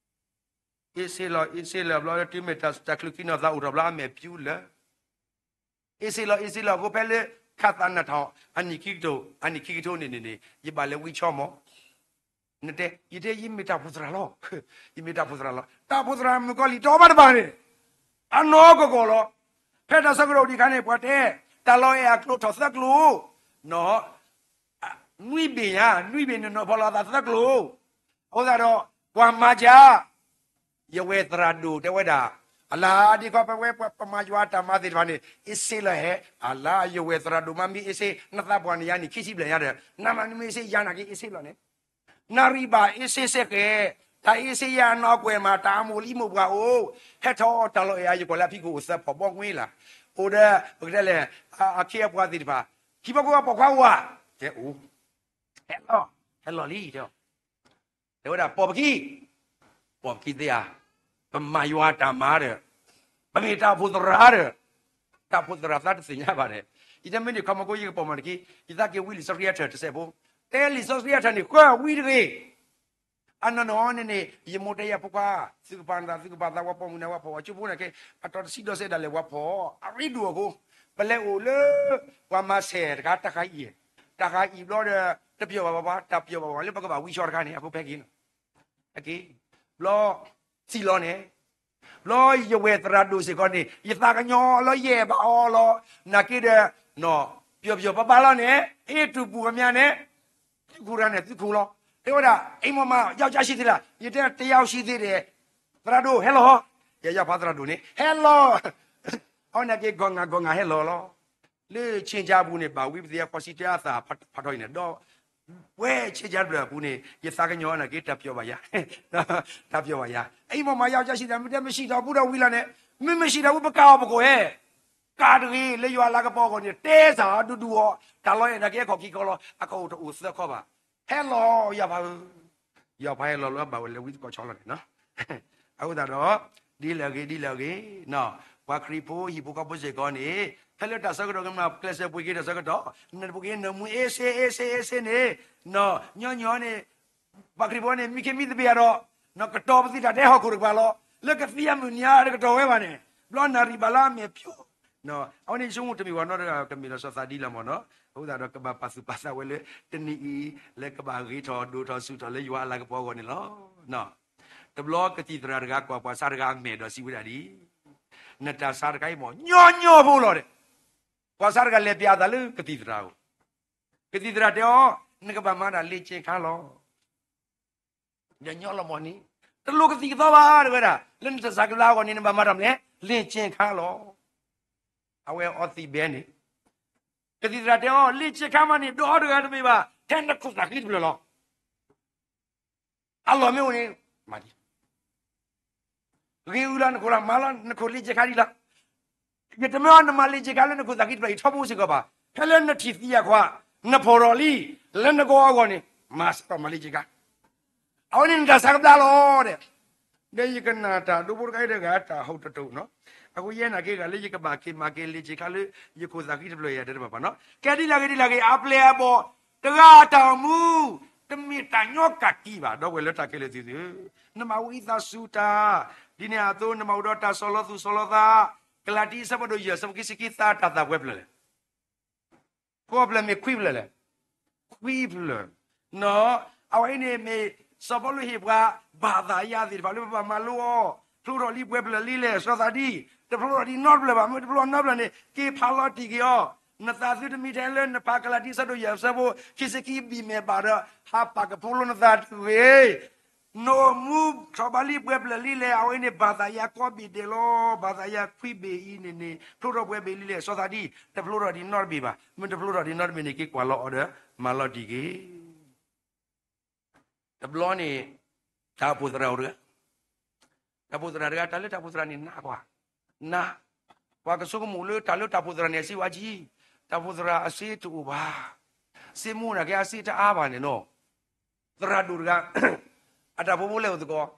အ့ၣ်စ့လီၤ, အ့ၣ်စ့လီၤဘျီလၢတုၤမ့ၢ်တၢ်ချုးခံနီၤသးအိၣ်ထီၣ်ဘျီအမဲာ်ဖၠူလၢ, အ့ၣ်စ့လီၤ အ့ၣ်စ့လီၤအဃိဖဲလၢ, ခးသးနးထီၣ်, အနံၣ်ခံကထိ, အနံၣ်ခံကထိန့ၣ်န့ၣ်န့ၣ် ယဘၣ်လဲၤဝံဆီမီၤ, နတဲ, ယတဲယမ့ၢ်တၢ်ဖိသရၣ်လီၤ, ယမ့ၢ်တၢ်ဖိသရၣ်လီၤ, တၢ်ဖိသရၣ်မုၣ်ကီၤလံၢ်တအိၣ်ဘၣ်တဘၣ်န့ၣ်, အနီၢ်ကီၢ်ကီၢ်လီၤ. ဖဲတၢ်ဆၢကတီၢ်အိၣ်ဒံးအခါန့ၣ် ပှၤတဲ, တၢ်လီၢ်အဲၣ်အကျိၤထီၣ်သၢကျိၤ, နီၢ် နွံဘ့ၣ်ညါ, နွံဘ့ၣ်န့ၣ်နီၢ်ဖီလီၤအသးသၢကျိၤ, အဃိသတးဒီး, ပှၤမၤကၠး, ယဝဲၢ်သရၣ်ဒိၣ်တဲဝဲဒၣ်, အလါဒ်ခီဖဲဝဲပှၤမၤယွၤအတၢ်မၤသ့ၣ်တဖၣ်န့ၣ် အ့ၣ်စ့လီၤဟဲ, အလါယဝဲၢ်သရၣ်ဒိၣ်မးမ့ၢ်အ့ၣ်စ့, နသးပှၢ်န့ၣ်ယါန့ၣ်ခံဆံဘျဲၣ်ညါဒီး, နမ့ၢ်အ့ၣ်စ့ယါနာ်က့အ့ၣ်စ့လီၤန့ၣ်, နၣ်ရံၣ်ဘၣ်အ့ၣ်စ့စ့ၢ်ကီး, တၢ်အ့ၣ်စ့ယါအနီၢ်ကွဲၢ်မး တၢ်အမိၢ်လံမိၢ်ပှၢ်အိၣ်, ဟဲထီၣ်တၢ်လီၢ်အဲၣ်အယကွၢ်လၢအဖံခိၣ်အိၣ်သၢဖီၣ်ဘီကွ့လၢ်, အိၣ်ဒီး, ပကတဲလဲၣ်, အခ့အပှၤသ့ၣ်တဖၣ်, ဟံၣ်ဖိဃီဖိပိာ်ခွါဝၤ, တဲအိၣ်, ဟဲလီၤ, ဟဲလီၤလံ, တဲဝဲဒၣ်ပိာ်ပခံ, ပိာ်ပခံသ့ဧါ, ပမၤယွၤတၢ်မၤဒီး ပမ့ၢ်တၢ်အိၣ်ဖှိၣ်သရၣ်ဒီး တၢ်အိၣ်ဖှိၣ်သရၣ်သးတသ့ၣ်ညါဘၣ်ဒီး ယတမ့ၢ်န့ၣ် ခီမီကိယကပီၤမၤတက့ၢ် ယသးက့ၤဝံလံာ်စီဆှံအထၢၣ်တစဲးဖိ တဲလံာ်စီဆှံအထၢၣ်န့ၣ် ဃၢဝံတဂ့ၤ အနီၢ်နီၢ်န့ၣ်န့ၣ် ယမိၢ်တဲယၤဖိခွါ သုကပာ်နသး သုကပာ်သး ဝဲပိာ်မုၣ်န့ၣ် ဝဲပိာ်ဝဲကၠိဖိန့ၣ်က့ အတီၤတဆံဒီးစဲးဒၣ်လဲာ် ဝဲပိာ်အရ့ဒိၣ်အဃိ ပလဲၤအိၣ်လၢ ပှၤမၤဆဲးတခါ တၢ်ဃါအံၤ တၢ်ဃါအံၤဘျီဒီး တပျီၤဘၣ်ပှၤ တၢ်ပျီၤဘၣ်ပှၤလၢပကဘၣ်ဝံဆီတခါန့ၣ် အဃိဖဲက့ၤ အက့ၤ ဘျီ စံၣ်လီၤန့ၣ် ဘျီယဝဲၢ်သရၣ်ဒိၣ်စ့ၢ်ကီးန့ၣ် ယသးကညီၤလီၤ ယအဲၣ်ဘၣ်အီၤလီၤ နာ်က့ဒီး ပျီၤပျီၤပါပါလီၤန့ၣ် ဟ့ၣ်တူၢ်ပူၤကမျၢၢ်န့ၣ် သုခိၣ်ရၤန့ၣ် သုခိၣ်လီၤ တဲဝဲဒၣ် အိမ်ပေါ်မှာ ယောက်ျားရှိသေးလား ယတဲ တစ်ယောက်ရှိသေးတယ် သရၣ်ဒိၣ် ဟဲလီၤ ယယၢ်ဖးသရၣ်ဒိၣ်န့ၣ် ဟဲလီၤ အဝဲနာ်က့ ဂီၤငါဂီၤငါဟဲလီၤလီၤ လၢဆ့ကၤပူၤန့ၣ် ဘၣ်ဝံပသ့အဃီစံးတၢ်အသးဖးထီအံၤန့ၣ် ဒီး ပှဲၤဆ့ကၤတဖျၢၣ်အပူၤန့ၣ် ယသးကညီၤနာ်က့ တၢ်ပျီၤဘၣ်ယၤ တၢ်ပျီၤဘၣ်ယၤ အိမ်ပေါ်မှာ ယောက်ျားရှိသေးလား မ့ၢ်တဲ မရှိတော့ဘူး ဒီးဝံလီၤန့ၣ် မ့ၢ် မရှိတော့ဘူး ပကးအီၤပကိးဧဲ ကးတဂ့ၤ လၢယွၤအလၤကပီၤအဂီၢ်န့ၣ် တဲစ့ၢ်ဒူဒူအီၤ တၢ်လီၢ်အဲၣ်နာ်က့ ဟဲခီၣ်ခံခီလီၤ အကအိၣ်တအိၣ်သၢခီဘၣ် ဟဲလီၤယၢ်ဖးဧၢ ယၢ်ဖးဟဲလီၤလၢအဘၣ်ဝဲလၢဝံသကိးဆီလီၤန့ၣ် အဃိသတးဒီး ဒ်လဲၣ်ဂ့ၤ ဒ်လဲၣ်ဂ့ၤ ပှၤခရံာ်ဖိဟံၣ်ဖိဃီဖိစ့ၢ်ကီးန့ၣ် ဖဲလၢတၢ်ဆၢကတီၢ်ကမၤကျဲးစၢးပှ့ၤက့ၤတၢ်ဆၢကတီၢ် နတပှ့ၤက့ၤနမူ အေးဆေး အေးဆေး အေးဆေး န့ၣ် ညီညီန့ၣ် ပှၤခရံာ်ဖိန့ၣ် မံခ့မံသပ့ၤအဒီး ကတီၤပသံတၢ်တဲဟီၣ်ခိၣ်တကပၤလီၤ လၢကသံအမုၢ်နံၤအါတကတီၢ်ဝဲဘၣ်န့ၣ် ဘျီနၣ်ရံၣ်ဘၣ်လၢအမဲာ်ပျီ အဝဲန့ၣ်ဆိကမိၣ်တမ့ၢ်ဝဲနီတဂၤ ကမ့ၢ်လီၤစီၤသးဒ်လီၤမ့ၢ်နီၤ အဃိသတးဒီးကဘၣ်ပာ်သူၣ်ပာ်သးဝဲလၢ တနံၤအံၤ လၢကဘၣ်ဂ့ၤထီၣ်ဒိၣ်ထီၣ်ဆူၣ်ထီၣ်လၢယွၤအလၤကပီၤအဂီၢ်န့ၣ်လီၤ. တဘျီကသံၣ်သရၣ်တဂၤကွၢ်ပှၤဆါတဂၤအမဲာ်ဒီးစံးဝဲဒၣ်ဒ်အံၤ, နတၢ်ဆါတခါအံၤမ့ၢ်ညီညီဖိလီၤဒီး ပှၤဆါတဂၤလဲၤပျးအသးလၢကသံၣ်သရၣ်အအိၣ်, ကသံၣ်သရၣ်တဲအီၤ, နကဘၣ်မၤဒၣ်လ့ၣ်က့ၤခါလီၤ. ဒီးညီလီၤမီၢ်န့ၣ် တလိၣ်ကသံၣ်ကသီဘၣ်တဝဲဒၣ်, လၢနတၢ်ဆါကဘျါအဂီၢ်န့ၣ် နဘၣ်မၤတၢ်မနုၤလဲၣ်, လ့ၣ်က့ၤခါလီၤ. အဝဲအီသံးဘဲန့ၣ် ကသံၣ်သရၣ်တဲအီၤ, လ့ၣ်က့ၤခါမးန့ၣ် ဒီးအီၤတဂၤတမ့ၢ်ဘၣ်, ထဲနခိၣ်သၣ်ဃံတဖျၢၣ်လီၤ. အလီၢ်မ့ၢ်အိၣ်န့ၣ် မၤဒံး, ဂ့ၤဝံၤလီၤနခိၣ်လီၤ, မၤလီၤနခိၣ်လ့ၣ်က့ၤခါဒံးလီၤ. ယတမ့ၢ်အီၤနမၤလ့ၣ်က့ၤခါလၢနခိၣ်သၣ်ဃံတဖျၢၣ်အံၤထီဘိစ့ၢ်ကီးဘၣ်, ဖဲလၢနထံၣ်သံအခွါ, နဖီၣ်ထီၣ်လံ, လၢနဂီၢ်အဂီၢ်န့ၣ်, မၤစးထီၣ်မၤလ့ၣ်က့ၤခါ, အဝဲန့ၣ်နတၢ်ဆါကဘျါလီၤဒီး ဒီးယကနၣ်တၢ်ဒိဖိတခါအံၤတဂၤတၢ်ဟီၣ်တတိာ်နီၤ, အဃိယဲနာ်က့ဂၤလၢယကဘၣ်က့ၤမၤက့ၤလ့ၣ်က့ၤခါလၢ ယခိၣ်သၣ်ဃံတဖျၢၣ်ယၤတဲတဘၣ်ဘၣ်နီၤ, ကဲဒ်လဲၣ်ဂ့ၤဒ်လဲၣ်ဂ့ၤ အပျဲၢ်အဘီၣ်တဂၤအတၢ်အိၣ်မူ, တမ့ၢ်တၢ်ညီကးကံဘၣ် ဒီပုၢ်ဝဲၢ်လၢတၢ်ခဲလၢာ်သ့ၣ်ဧၢ, နမၤဝံသးစူၤတၢ်, ဒ်န့ၣ်အသိး နမၤအိၣ်ဒီးတၢ်ဆီၣ်လီၤသူၣ်ဆီၣ်လီၤသး, ကလၤတံ အဆၢဖးဒိၣ်ယဲၢ် အဆၢဖိခံဆံခံ သးတၢ်သးပှဲၤဖျၢၣ်လဲၣ် ဃိးဖျၢၣ်မ့ၢ်ခွံဖျၢၣ်လဲၣ်, ခွံဖျၢၣ်, အဝဲအံၤန့ၣ်မ့ၢ် စီၤပီလူးဟ့ၣ်ပှၤ ဘၣ်သးယၤသ့ၣ်တဖၣ်လၢပဘၣ်မၤလိအီၤ, ဖျိထီၣ်လံပှဲၤဖျၢၣ်လံလဲၣ် စီၤသးဒံ, တဖျိထီၣ်ဒံးနီတဖျၢၣ်ဘၣ်, မ့ၢ်တဖျိထီၣ်နီတဖျၢၣ်န့ၣ် က့ၤဖးလီၤတံၢ်က့ၤအီၤ, နသးသုတမံထဲလၢနဖးကလၤတံ အဆၢဒိၣ်ယဲၢ် အဆၢဖိခံဆံခံဘံၣ်မဲာ်ဘၣ်ဒီး ဟးပာ်ကဖိလိနသးတဂ့ၤ နအိၣ်မူထီၣ်ဘးလံပှဲၤဖျၢၣ်လံလဲၣ်, အဝဲအံၤန့ၣ် ဘၣ်သးယၤကီဘ့ၣ်ဒဲးလီၤ, ဘၣ်သးယၤခွံဘ့ၣ်အံၤန့ၣ်န့ၣ် ဖျိထီၣ်ပှဲၤဘ့ၣ်လံလဲၣ်, စီၤသးဒံ, တဖျိထီၣ်ဒံးနီတဘ့ၣ်ဘၣ်, မ့ၢ်တဖျိထီၣ်ဒံးနီတဘ့ၣ်န့ၣ် က့ၤကွၢ်လီၤအီၤဒီး မၤလီၤတံၢ်က့ၤ တဘျီန့ၣ် တၢ်အိၣ်ဖှိၣ်သရၣ်အိၣ်တဂၤ, တၢ်အိၣ်ဖှိၣ်သရၣ်တဂၤ တၢ်လၢတၢ်အိၣ်ဖှိၣ်သရၣ်န့ၣ်နးကွၢ်, နး, ပှၤကဆိကမိၣ်လၢတၢ်လၢတၢ်အိၣ်ဖှိၣ်သရၣ်န့ၣ် အစ့ဝါကံ, တၢ်အိၣ်ဖှိၣ်သရၣ်အစ့တအိၣ်ဘၣ်, စ့မူနာ်က့အစ့တအါဘၣ်န့ၣ်နီၤ, သရၣ်ဒိၣ်တဂၤ, အတၢ်ဖိဖိလဲၤအိၣ်သကိး,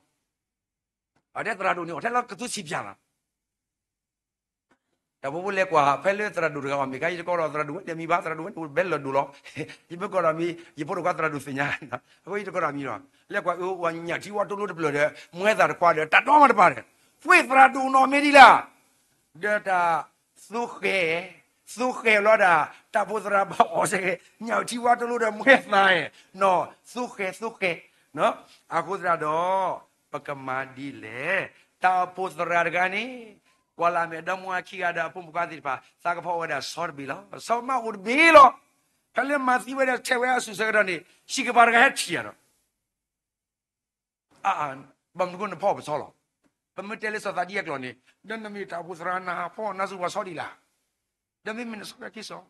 အတဲသရၣ်ဒိၣ်န့ၣ် အီၣ်ထဲလီၤကသူဆံးပၠးလီၤ တၢ်ဖိဖိလဲၤကွၢ် ဖဲလၢသရၣ်ဒိၣ်တဂၤအီၤ မ့ၢ်ခါ ယတကိးဒီးသရၣ်ဒိၣ်ဝဲန့ၣ်အမံၤဘၣ်, သရၣ်ဒိၣ်ဝဲန့ၣ်အိၣ်ဘဲလၢၢ်ဒိၣ်လီၤ, ယမ့ၢ်ကိးဒီးမံၤ ယဖိတခွါသရၣ်ဒိၣ်သ့ၣ်ညါ, အဃိယတကိးဒီးမံၤလီၤ, လဲၤကွၢ်အၢ ဝဲညၣ်ထံဝါတိလိတဖျၢၣ်ဒီး မွဲသၣ်တခွါဒီး တၢ်တီမးတပၤဒီး, ဃ့သရၣ်ဒိၣ်နီၢ်မ့ၢ်ဒ်လဲၣ် ဒီးတၢ် သူဃဲၤ, သူဃဲၤလီၤဒၣ် တၢ်အိၣ်ဖှိၣ်သရၣ်ဘၣ်အီၣ်စ့ၢ်ကီး ညၣ်ထံဝါတိလိဒီးမွဲသၣ်, နီၢ် သူဃဲၤ သူဃဲၤ, အဃိသတးဒီး ပကမၤဒ်လဲၣ်, တၢ်အိၣ်ဖှိၣ်သရၣ်တဂၤန့ၣ် ကွၢ်လၢ်မဲာ်ဒီမါဝၤခံဂၤဒီးအဖိမုၣ်ခွါသ့ၣ်တဖၣ် သးကဖီဝဲဒၣ်ဆီတဘ့ၣ်လီၤ, ဆီမးအိၣ်တဘ့ၣ်လီၤ, ဖဲလၢမၤသံဝဲဒီးထဲးဝဲအစုၣ်ဆၢကတီၢ်န့ၣ် ဆံးကပၤတဂၤဟဲထံၣ်ယၤဒီး အါ, ဘၣ်မနုၤဃိနဖီအီၣ်ပဆီလီၤ, ပမ့ၢ်တဲလၢစီၤသးဒံအကျိာ်န့ၣ် ဒီးနမ့ၢ်တၢ်အိၣ်ဖှိၣ်သရၣ်နၤဖီနၤစူၤပှၤဆီဒံးလၢ်, ဒီးမ့မ့ၢ်နဆီဒၣ်က့ၤစီၤ,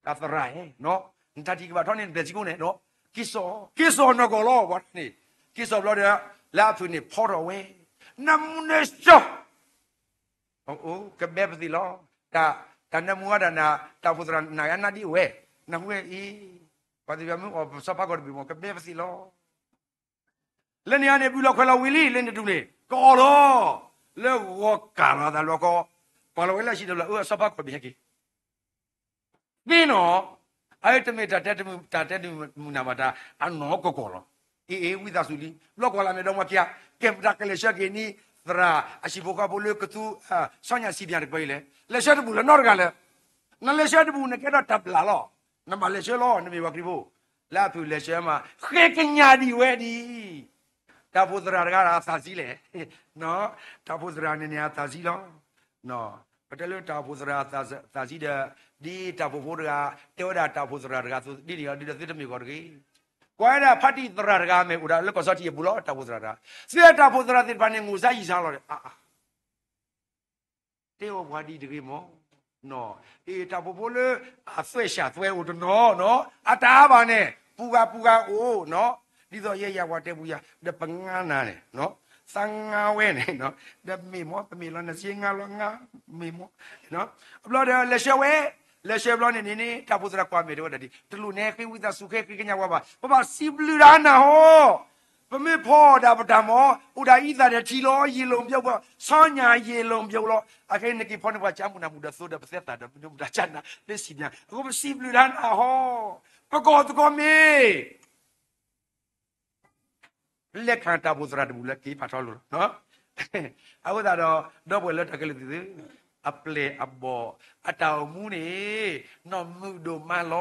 တၢ်သရၣ်ဧၢ, နတၢ်ထံၣ်ကဘၣ်ထီန့ၣ် နဘျဲၣ်စံကိၣ်န့ၣ်, က့ၤစီၤ, က့ၤစီၤနီၢ်ကီၢ်လီၤ, ပှၤန့ၣ်, က့ၤစီၤဘျီဒီး လၢအဖုၣ်န့ၣ်ဖီထီၣ်ဝဲ, နၢမူနၢဆှီ အိ, ကဘဲပသံးလီၤ, တၢ်နၢမူဝဲဒၣ်နၤ, တၢ်အိၣ်ဖှိၣ်သရၣ်နၤဂၤနၢ်ဒ်အိၣ်ဝဲ, နၢ်ဟူဝဲအံၤ, ပှၤသ့ၣ်တဖၣ်မ့ၢ်အီၣ်ပဆီဖးကီၢ်တဘ့ၣ်မ့ၢ် ကဘဲပသံးလီၤ, လၢန့ၣ်အန့ၣ် ဘုလီၤခွဲးလီၤဝံၤလံ လၢန့ၣ်တတူၢ်န့ၣ်, ကအီၣ်လီၤ, လၢဂီၤကၢ်လီၤအသးလီၤကီ, ကွၢ်လီၤဝဲလၢအဟံၣ်တဖျၢၣ်လီၤ အၢ အစီၤပၤကွၢ်ဘ့ၣ်ဟဲက့ၤ သ့နီၤ, အတမ့ၢ်တၢ်တဲတမုာ်တၢ်တဲတမုာ်နၢ်ဘၣ်တၢ် အနီၢ်ကီၢ်ကီၢ်လီၤ. အ့ၣ်အ့ၣ် ဝံသးစူၤလံ ဘျီကွၢ်လၢမဲာ်ဒီးမွဲက့ၤဧါ, ကဲပတၢ်ကလဲၤဆှၢက့ၤန့ၣ် သရၣ်အဟံၣ်ဖိဃီဖိလၢကသူ ဆီညၣ်စံးဘၣ်တကပၤအံၤလဲၣ်, လဲၤဆှၢတဘူၣ်လၢနီတဂၤလၢ နလဲၤဆှၢတဘူၣ်နကဲထီၣ်တၢ်ဘျၣ်လီၤ. နဘၣ်လဲၤဆှၢလီၤ နမ့ၢ်ပှၤခရံာ်ဖိ, လၢအဖုၣ်လဲၤဆှၢမး ဃ့ကညးဒံးဝဲဒံး တၢ်အိၣ်ဖှိၣ်သရၣ်တဂၤအသးစံလဲၣ်, တၢ်အိၣ်ဖှိၣ်သရၣ်န့ၣ်န့ၣ်အသးစံလီၤ. ပတဲလၢတၢ်အိၣ်ဖှိၣ်သရၣ်အသးစံဒီး ဒ်တၢ်အိၣ်ဖှိၣ်ဖိတဂၤ တဲဝဲဒၣ်တၢ်အိၣ်ဖှိၣ်သရၣ်တဂၤအသိး ဒ်န့ၣ်အီၤ ဒ်ဒီးသုတမ့ၢ်ဂီၤတဂ့ၤ. ကွၢ်ဝဲဒၣ်ဖါတံၢ်သရၣ်တဂၤမ့ၢ်အိၣ်ဒၣ်လၢကီၢ်စီထံးအပူၤလီၤ တၢ်အိၣ်ဖှိၣ်သရၣ်တဂၤ, သုတၢ်အိၣ်ဖှိၣ်သရၣ်သ့ၣ်တဖၣ်န့ၣ် ငိၢ်စါယံာ်စါလီၤဒီး အါအါ တဲအီၤပှၤဒ်တဂ့ၤမး, အ့ၣ် တၢ်အိၣ်ဖှိၣ်ဖိလၢ အသွဲၣ်ဆၣ်သွဲအိၣ်တနီၤနီၤ အတၢ်အါဘၣ်န့ၣ် ပူၤဂၤပူၤဂၤအိၣ်နီၤ, ဒ်သိးယဲယၤပှၤတဲပူၤယၤ ဒီးပငါနၤန့ၣ် သးငါဝဲန့ၣ် ဒီးမ့ၢ်မး ပမ့ၢ်လီၤနစ့ငါလီၤငါ မ့ၢ်မး, အဘျီဒီးလဲၤဆှၢဝဲ, လဲၤဆှၢဘျီန့ၣ်န့ၣ်န့ၣ် တၢ်အိၣ်ဖှိၣ်သရၣ်ကွၢ်မဲာ်တဲဝဲဒၣ်ဒ် တလိၣ်နဲဃ့ဝံသးစူၤဃ့ဃ့ကညးဝဲဘၣ် ပဘၣ်စံးဘျုးတၢ်နၢ်ဟီ ပမ့ၢ်ဖီၣ်ဒၣ်ပတၢ်မၤ အိၣ်ဒၣ်အံသၣ်ဒီးထံလီၤ ယံာ်လိာ်ပယီၤ ဆီညၣ်ယံာ်လိာ်ပယီၤလီၤ အခဲအံၤနက့ၤဖီန့ၢ်ပှၤကၠါမုၢ်နၢ်မုၢ်ဒီးသိဒီး ပသဲသးဒီးပနုာ်မတၤကၢ်နၤ လၢစံးဘျုး အဃိပစံးဘျုးတၢ်နၢ်ဟီ ပကီၢ်သကိးမ့ၢ် လဲၤခးတၢ်အိၣ်ဖှိၣ်သရၣ်တဘူၣ်လၢက့ၤဖးထီလိၤလီၤ. အဃိသတးဒီး ဒီပုၢ်ဝဲၢ်လၢတၢ်ခဲလၢာ်သ့ၣ်ဧၢ, အပျဲၢ်အဘီၣ် အတၢ်အိၣ်မူန့ၣ် နီၢ်မုာ်ဒိၣ်မးလီၤ.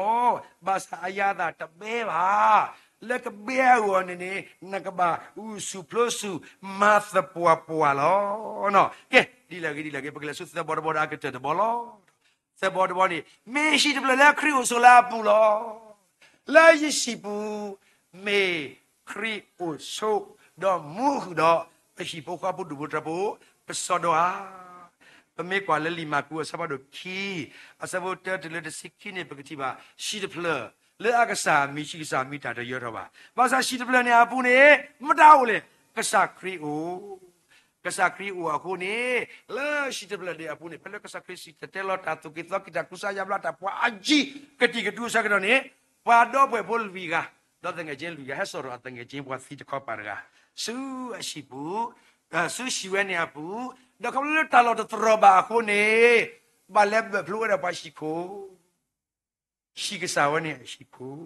ဘၣ်ဆၣ်အယၤအသးတဘဲဘၣ်. လၢကဘဲအဂီၢ်န့ၣ်န့ၣ် နကဘၣ်ဂုာ်ဆူၣ်ပျိဆူၣ် မၤသပှၢ်ပှၢ်လီၤ. ကဲ ဒ်လဲၣ်ဂ့ၤဒ်လဲၣ်ဂ့ၤ ပကလဲၤဆူသၢဘီတဘီဒီးအကတၢၢ်တဘီလီၤ. သၢဘီတဘီန့ၣ် မ့ၢ်ဟံၣ်တဖျၢၣ်လၢခရံာ်အိၣ်ဆိးလၢအပူၤလီၤ. လၢယဟံၣ်ပူၤ မ့ၢ်ခရံာ်အိၣ်ဆိး ဒီးမူဃုာ်ဒီး ပဟံၣ်ဖိဃီဖိဒူၣ်ဖိထၢဖိ ပစီဒီဧါ. ပမ့ၢ်ကွၢ်လၢလံာ်မၢ်ကူးအဆၢဖးဒိၣ်ခံ အဆၢဖိတၢတုၤလၢတဆံခံန့ၣ် ပကထံၣ်ဘၣ် ဟံၣ်တဖျၢၣ် လၢအကစၢ်မံၤဟံၣ်ကစၢ်မံၤတၢ်တယၢထီၣ်ဘၣ်. ဘၣ်ဆၣ်ဟံၣ်တဖျၢၣ်န့ၣ်အပူၤန့ၣ် မတၤအိၣ်လဲၣ်. ကစၢ်ခရံာ်အိၣ် ကစၢ်ခရံာ်အိၣ်အဃိန့ၣ် လၢဟံၣ်တဖျၢၣ်န့ၣ်အပူၤန့ၣ် ဖဲလၢကစၢ်ခရံာ်စံၣ်တဲၤတဲလီၤတၢ်သူၣ်က့ၣ်သီက့ၣ်တၢ်ကူစါယါဘျါတၢ်ပှၤအယံၤ ကတံာ်ကတူၤအဆၢကတီၢ်န့ၣ် ပှၤဒီပုၢ်ဝဲၢ်ဖိလွံၢ်ဂၤ ဒီးသငဲၣ်ကၠ့လွံၢ်ဂၤ ဟဲစိာ်ထီၣ်အသငဲၣ်ကၠ့ပှၤသံတခီပၤတဂၤ ဆူအဟံၣ်ပူၤ ဆူဟံၣ်ဝဲန့ၣ်အပူၤ, ဒီးခီဖျိလၢတၢ်လီၢ်တတြီၤဘၣ်အဃိန့ၣ် ဘၣ်လဲၤဘၢၣ်ဖျိဝဲဒၣ်ပှၤဟံၣ်ခိၣ် ဟံၣ်ကစၢ်ဝဲန့ၣ်အဟံၣ်ခိၣ်,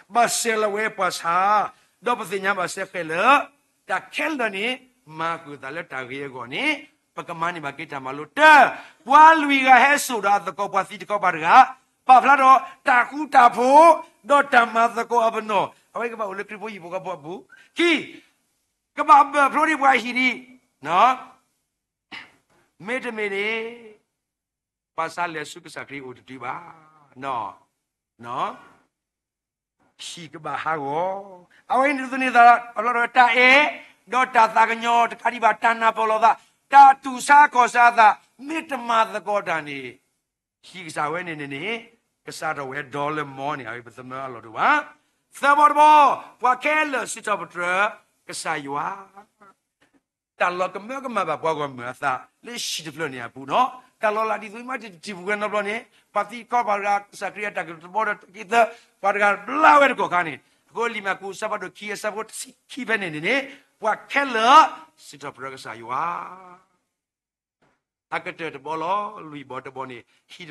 ဘၣ်စဲးလီၤဝဲပှၤဆါ, ဒီးပသ့ၣ်ညါဘၣ်စဲဃဲးလၢ တၢ်ခဲလၢာ်န့ၣ် မၤဃုာ်သးလၢတၢ်ဂ့ၤအဂီၢ်န့ၣ် ပကမၤန့ၢ်ဘၣ်က့ၤတၢ်မၤလိတၢ်, ပှၤလွံၢ်ဂၤဟဲစိာ်ဒီးအသကိးပှၤသံတခီပၤတဂၤ, ပာ်ဖျါဒီးတၢ်ဃူတၢ်ဖိး, ဒီးတၢ်မၤသကိးအပနီၣ်, အဝဲကဘၣ်အိၣ်လၢခရံာ်ဖိဟံၣ်ဖိဃီဖိအပူၤ, ခံ ကဘၣ်ဘၢၣ်ဖျိဒံးပှၤဟံၣ်ဒံး, မ့တမ့ၢ်န့ၣ် ပှၤဆါလဲၤဆူကစၢ်ခရံာ်အိၣ်တတုၤဘၣ်, ဟံၣ်ကဘၣ်ဟးဂီၤ, အဝဲအံၤန့ၣ်ဒ်သိးန့ၣ်သး အဖျီဒီးတၢ်အဲၣ်, ဒီးတၢ်သးကညီၤတကးဒံးဘၣ် တၢ်နၢ်ပၢၢ်လိာ်သး, တၢ်တူၢ်ဆါကီၢ်ဆါအသး, မ့ၢ်တမၤသကိးတၢ်န့ၣ်, ဟံၣ်ကစၢ်ဝဲန့ၣ်န့ၣ်န့ၣ်, ကစးထီၣ်ဝဲဒီလၢမီန့ၣ် အဝဲပသမၢအလီၢ်တအိၣ်ဘၣ်. သၢဘီတဘီ, ပှၤခဲလၢာ်စံးထီၣ်ပတြၢၤ ကစၢ်ယွၤ တၢ်လီၤကမၢကမၣ်ဘၣ်ပှၤဂီၢ်မုၢ်အသး လၢဟံၣ်တဖျၢၣ်န့ၣ်အပူၤနီၤ, တၢ်လီၤလးဒ်သိးမ့ၢ်တထံၣ်ပူၤဝဲနီတဘျီန့ၣ်, ပှၤသံတခီပၤတဂၤ ကစၢ်ခရံာ်အတၢ်ကတိၤတဘီဒီးတၢ်က့ၤသၢ, ပှၤတဂၤဘျါဝဲတကီၢ်ခါန့ၣ်, အဃိလံာ်မၢ်ကူး အဆၢဖးဒိၣ်ခံ အဆၢဖိတဆံခံဖဲန့ၣ်န့ၣ်န့ၣ်, ပှၤခဲလၢာ် စံးထီၣ်ပတြၢၤကစၢ်ယွၤ အကတၢၢ်တဘီလီၤ, လွံၢ်ဘီတဘီန့ၣ် ဟံၣ်တဖျၢၣ်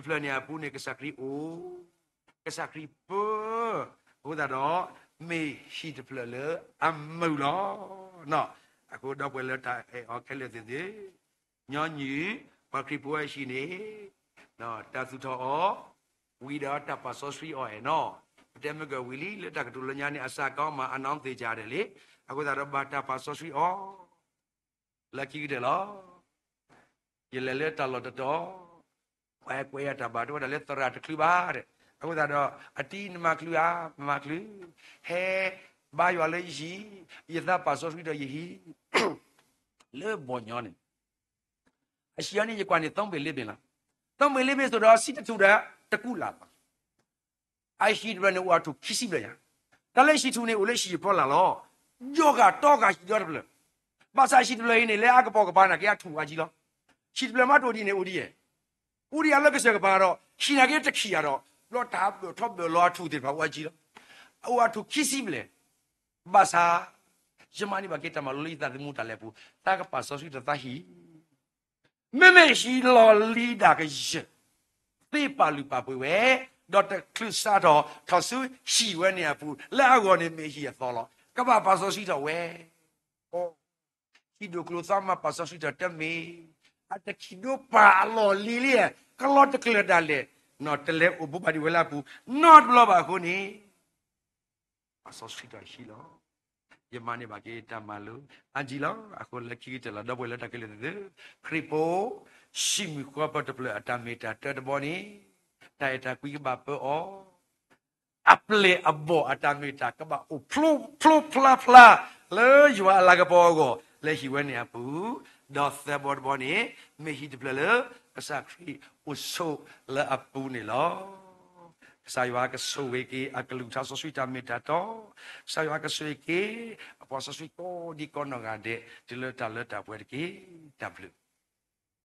န့ၣ်အပူၤန့ၣ် ကစၢ်ခရံာ်အိၣ်, ကစၢ်ခရံာ်ပၢ, အဃိသတးဒီး မ့ၢ်ဟံၣ်တဖျၢၣ်လၢအမုာ်လီၤ. အဃိဒီပုၢ်ဝဲၢ်လၢတၢ်အဲၣ်အီၤခဲလၢာ်သ့ၣ်သ့ၣ်, ညီနုၢ် ပှၤခရံာ်ဖိအဟံၣ်န့ၣ် တၢ်သူၣ်ထီၣ်အီၤ, ဝံၤဒီးတၢ်ပာ်စီဆှံအီၤအဲၣ်နီၤ, ပတဲမ့ၢ်ကဝံၤလံ လၢတၢ်ကတိၤလၢညါန့ၣ် အစးကီမး အနီၢ်သ့ၣ်ကၢ်ဒဲးလံ, အဃိသတးဒီးဘၣ်တၢ်ပာ်စီဆှံအီၤ လၢခံကတၢၢ်လီၤ. ယလဲၤလၢတၢ်လီၢ်တတီၤ, ပှၤကွဲးယၤတၢ်ဘၣ် တဲဝဲဒၣ်လၢသရၣ်တချုးဘၣ်ဒီး, အဃိသတးဒီး အတံၤနမၤချုးဧါ, မၤချုး, ဟဲဘါယွၤလၢယဟံၣ်, ယသးပာ်စီဆှံဒီးယဟံၣ်, လၢဘီၣ်ညီန့ၣ် အဟံၣ်အီၤန့ၣ် ယကွၢ်န့ၣ် သုံးပေလေးပေလီၤ, သုံးပေလေးပေဆိုတော့ စံးတထူၣ်ဒီး တကူးလၢ်ဘၣ် အဟံၣ်တဖျၢၣ်န့ၣ် အိၣ်အထူၣ်ခံဆံဘျဲၣ်ညါ, တၢ်လၢဟံၣ်ထူၣ်န့ၣ် အိၣ်လၢဟံၣ်ဖျီလာ်လီၤ. ယီၤဂာ်တီဂာ်ဟံၣ်ဒီတဖျၢၣ်, ဘၣ်ဆၣ်ဟံၣ်တဖျၢၣ်အံၤန့ၣ် လၢအကပိာ်ကပၤနာ်က့ အထူၣ်အါကံလီၤ. ဟံၣ်တဖျၢၣ်မးတအိၣ်ဒ်န့ၣ် အိၣ်ဒ်ယဲၢ်, အိၣ်ဒ်ယဲၢ်လၢကစၢၢ်ကပၤဒီး ဟံၣ်နာ်က့တခံးယၤဒီး ဘျီတၢ်ဘၢၣ်ထီၣ်ဘၢၣ်လီၤအထူၣ်သ့ၣ်တဖၣ်အိၣ်အါကံလီၤ. အအိၣ်အထူၣ်ခံဆံဘျဲၣ်, ဘၣ်ဆၣ် ယမၤန့ၢ်ဘၣ်က့ၤတၢ်မၤလိလၢယသးသမူတၢ်လဲၤအပူၤ, တၢ်ကပာ်စီဆှံထီၣ်သးဟံၣ်, မ့မ့ၢ်ဟံၣ်လီၢ်လံၤဒၣ်ကယၢၢ်, သ့ပာ်လုၢ်ပာ်ပှ့ၤဝဲ, ဒီးတချုးစးထီၣ်ထီၣ်ဆူဟံၣ်ဝဲန့ၣ်အပူၤ, လၢအဂီၢ်န့ၣ်မ့ၢ်ဟံၣ်အသီလီၤ. ကဘၣ်ပာ်စီဆှံထီၣ်ဝဲ ဟံၣ်ဒိၣ်ကျိၤသီမးပာ်စီဆှံထီၣ်တမ့ၢ်, အတခံးဒိပာ်အလီၢ်လံၤလံ, ကလီတကျၢၤဒၣ်လဲာ်, တလဲၤအိၣ်ဘူးဘၣ်ဒံးဝဲလၢအပူၤနီတဘျီဘၣ်အဃိန့ၣ်, ပာ်စီဆှံထီၣ်ဟံၣ်လီၤ. ယမၤန့ၢ်ဘၣ်က့ၤတၢ်မၤလိအါကံလီၤ. အဃိလၢခံကတၢၢ်လီၤ ဒီပုၢ်ဝဲၢ်လၢတၢ်ကလုၢ်သ့ၣ်ဧၢ, ခရံာ်ဖိ ဟံၣ်မုၢ်ဃီပၢၤတဖျၢၣ်အတၢ်မ့ၢ်တၢ်တီတဘီန့ၣ်, တၢ်အဲၣ်တၢ်ကွံကဘၣ်ပၢအီၤ အပျဲၢ်အဘီၣ်အတၢ်မ့ၢ်တၢ်ကဘၣ်အိၣ်ဖျိဖျါဖျါ လၢယွၤအလၤကပီၤအဂီၢ် လၢဟံၣ်ဝဲန့ၣ်အပူၤ, ဒီးသၢဘီတဘီန့ၣ် မ့ၢ်ဟံၣ်တဖျၢၣ်လၢ ကစၢ်ခရံာ်အိၣ်ဆိးလၢအပူၤန့ၣ်လီၤ. ကစၢ်ယွၤကဆိၣ်ဂ့ၤက့ၤအကလုၢ်ကထါစီဆှံတၢ်မ့ၢ်တၢ်တီ, ကစၢ်ယွၤကဆိၣ်ဂ့ၤက့ၤ အပှၤစီဆှံကိးဒံကိးနီၢ်ဂၤဒဲး တုၤလၢတၢ်လၢတၢ်ပှဲၤတက့ၢ်. တၢ်ဘျုး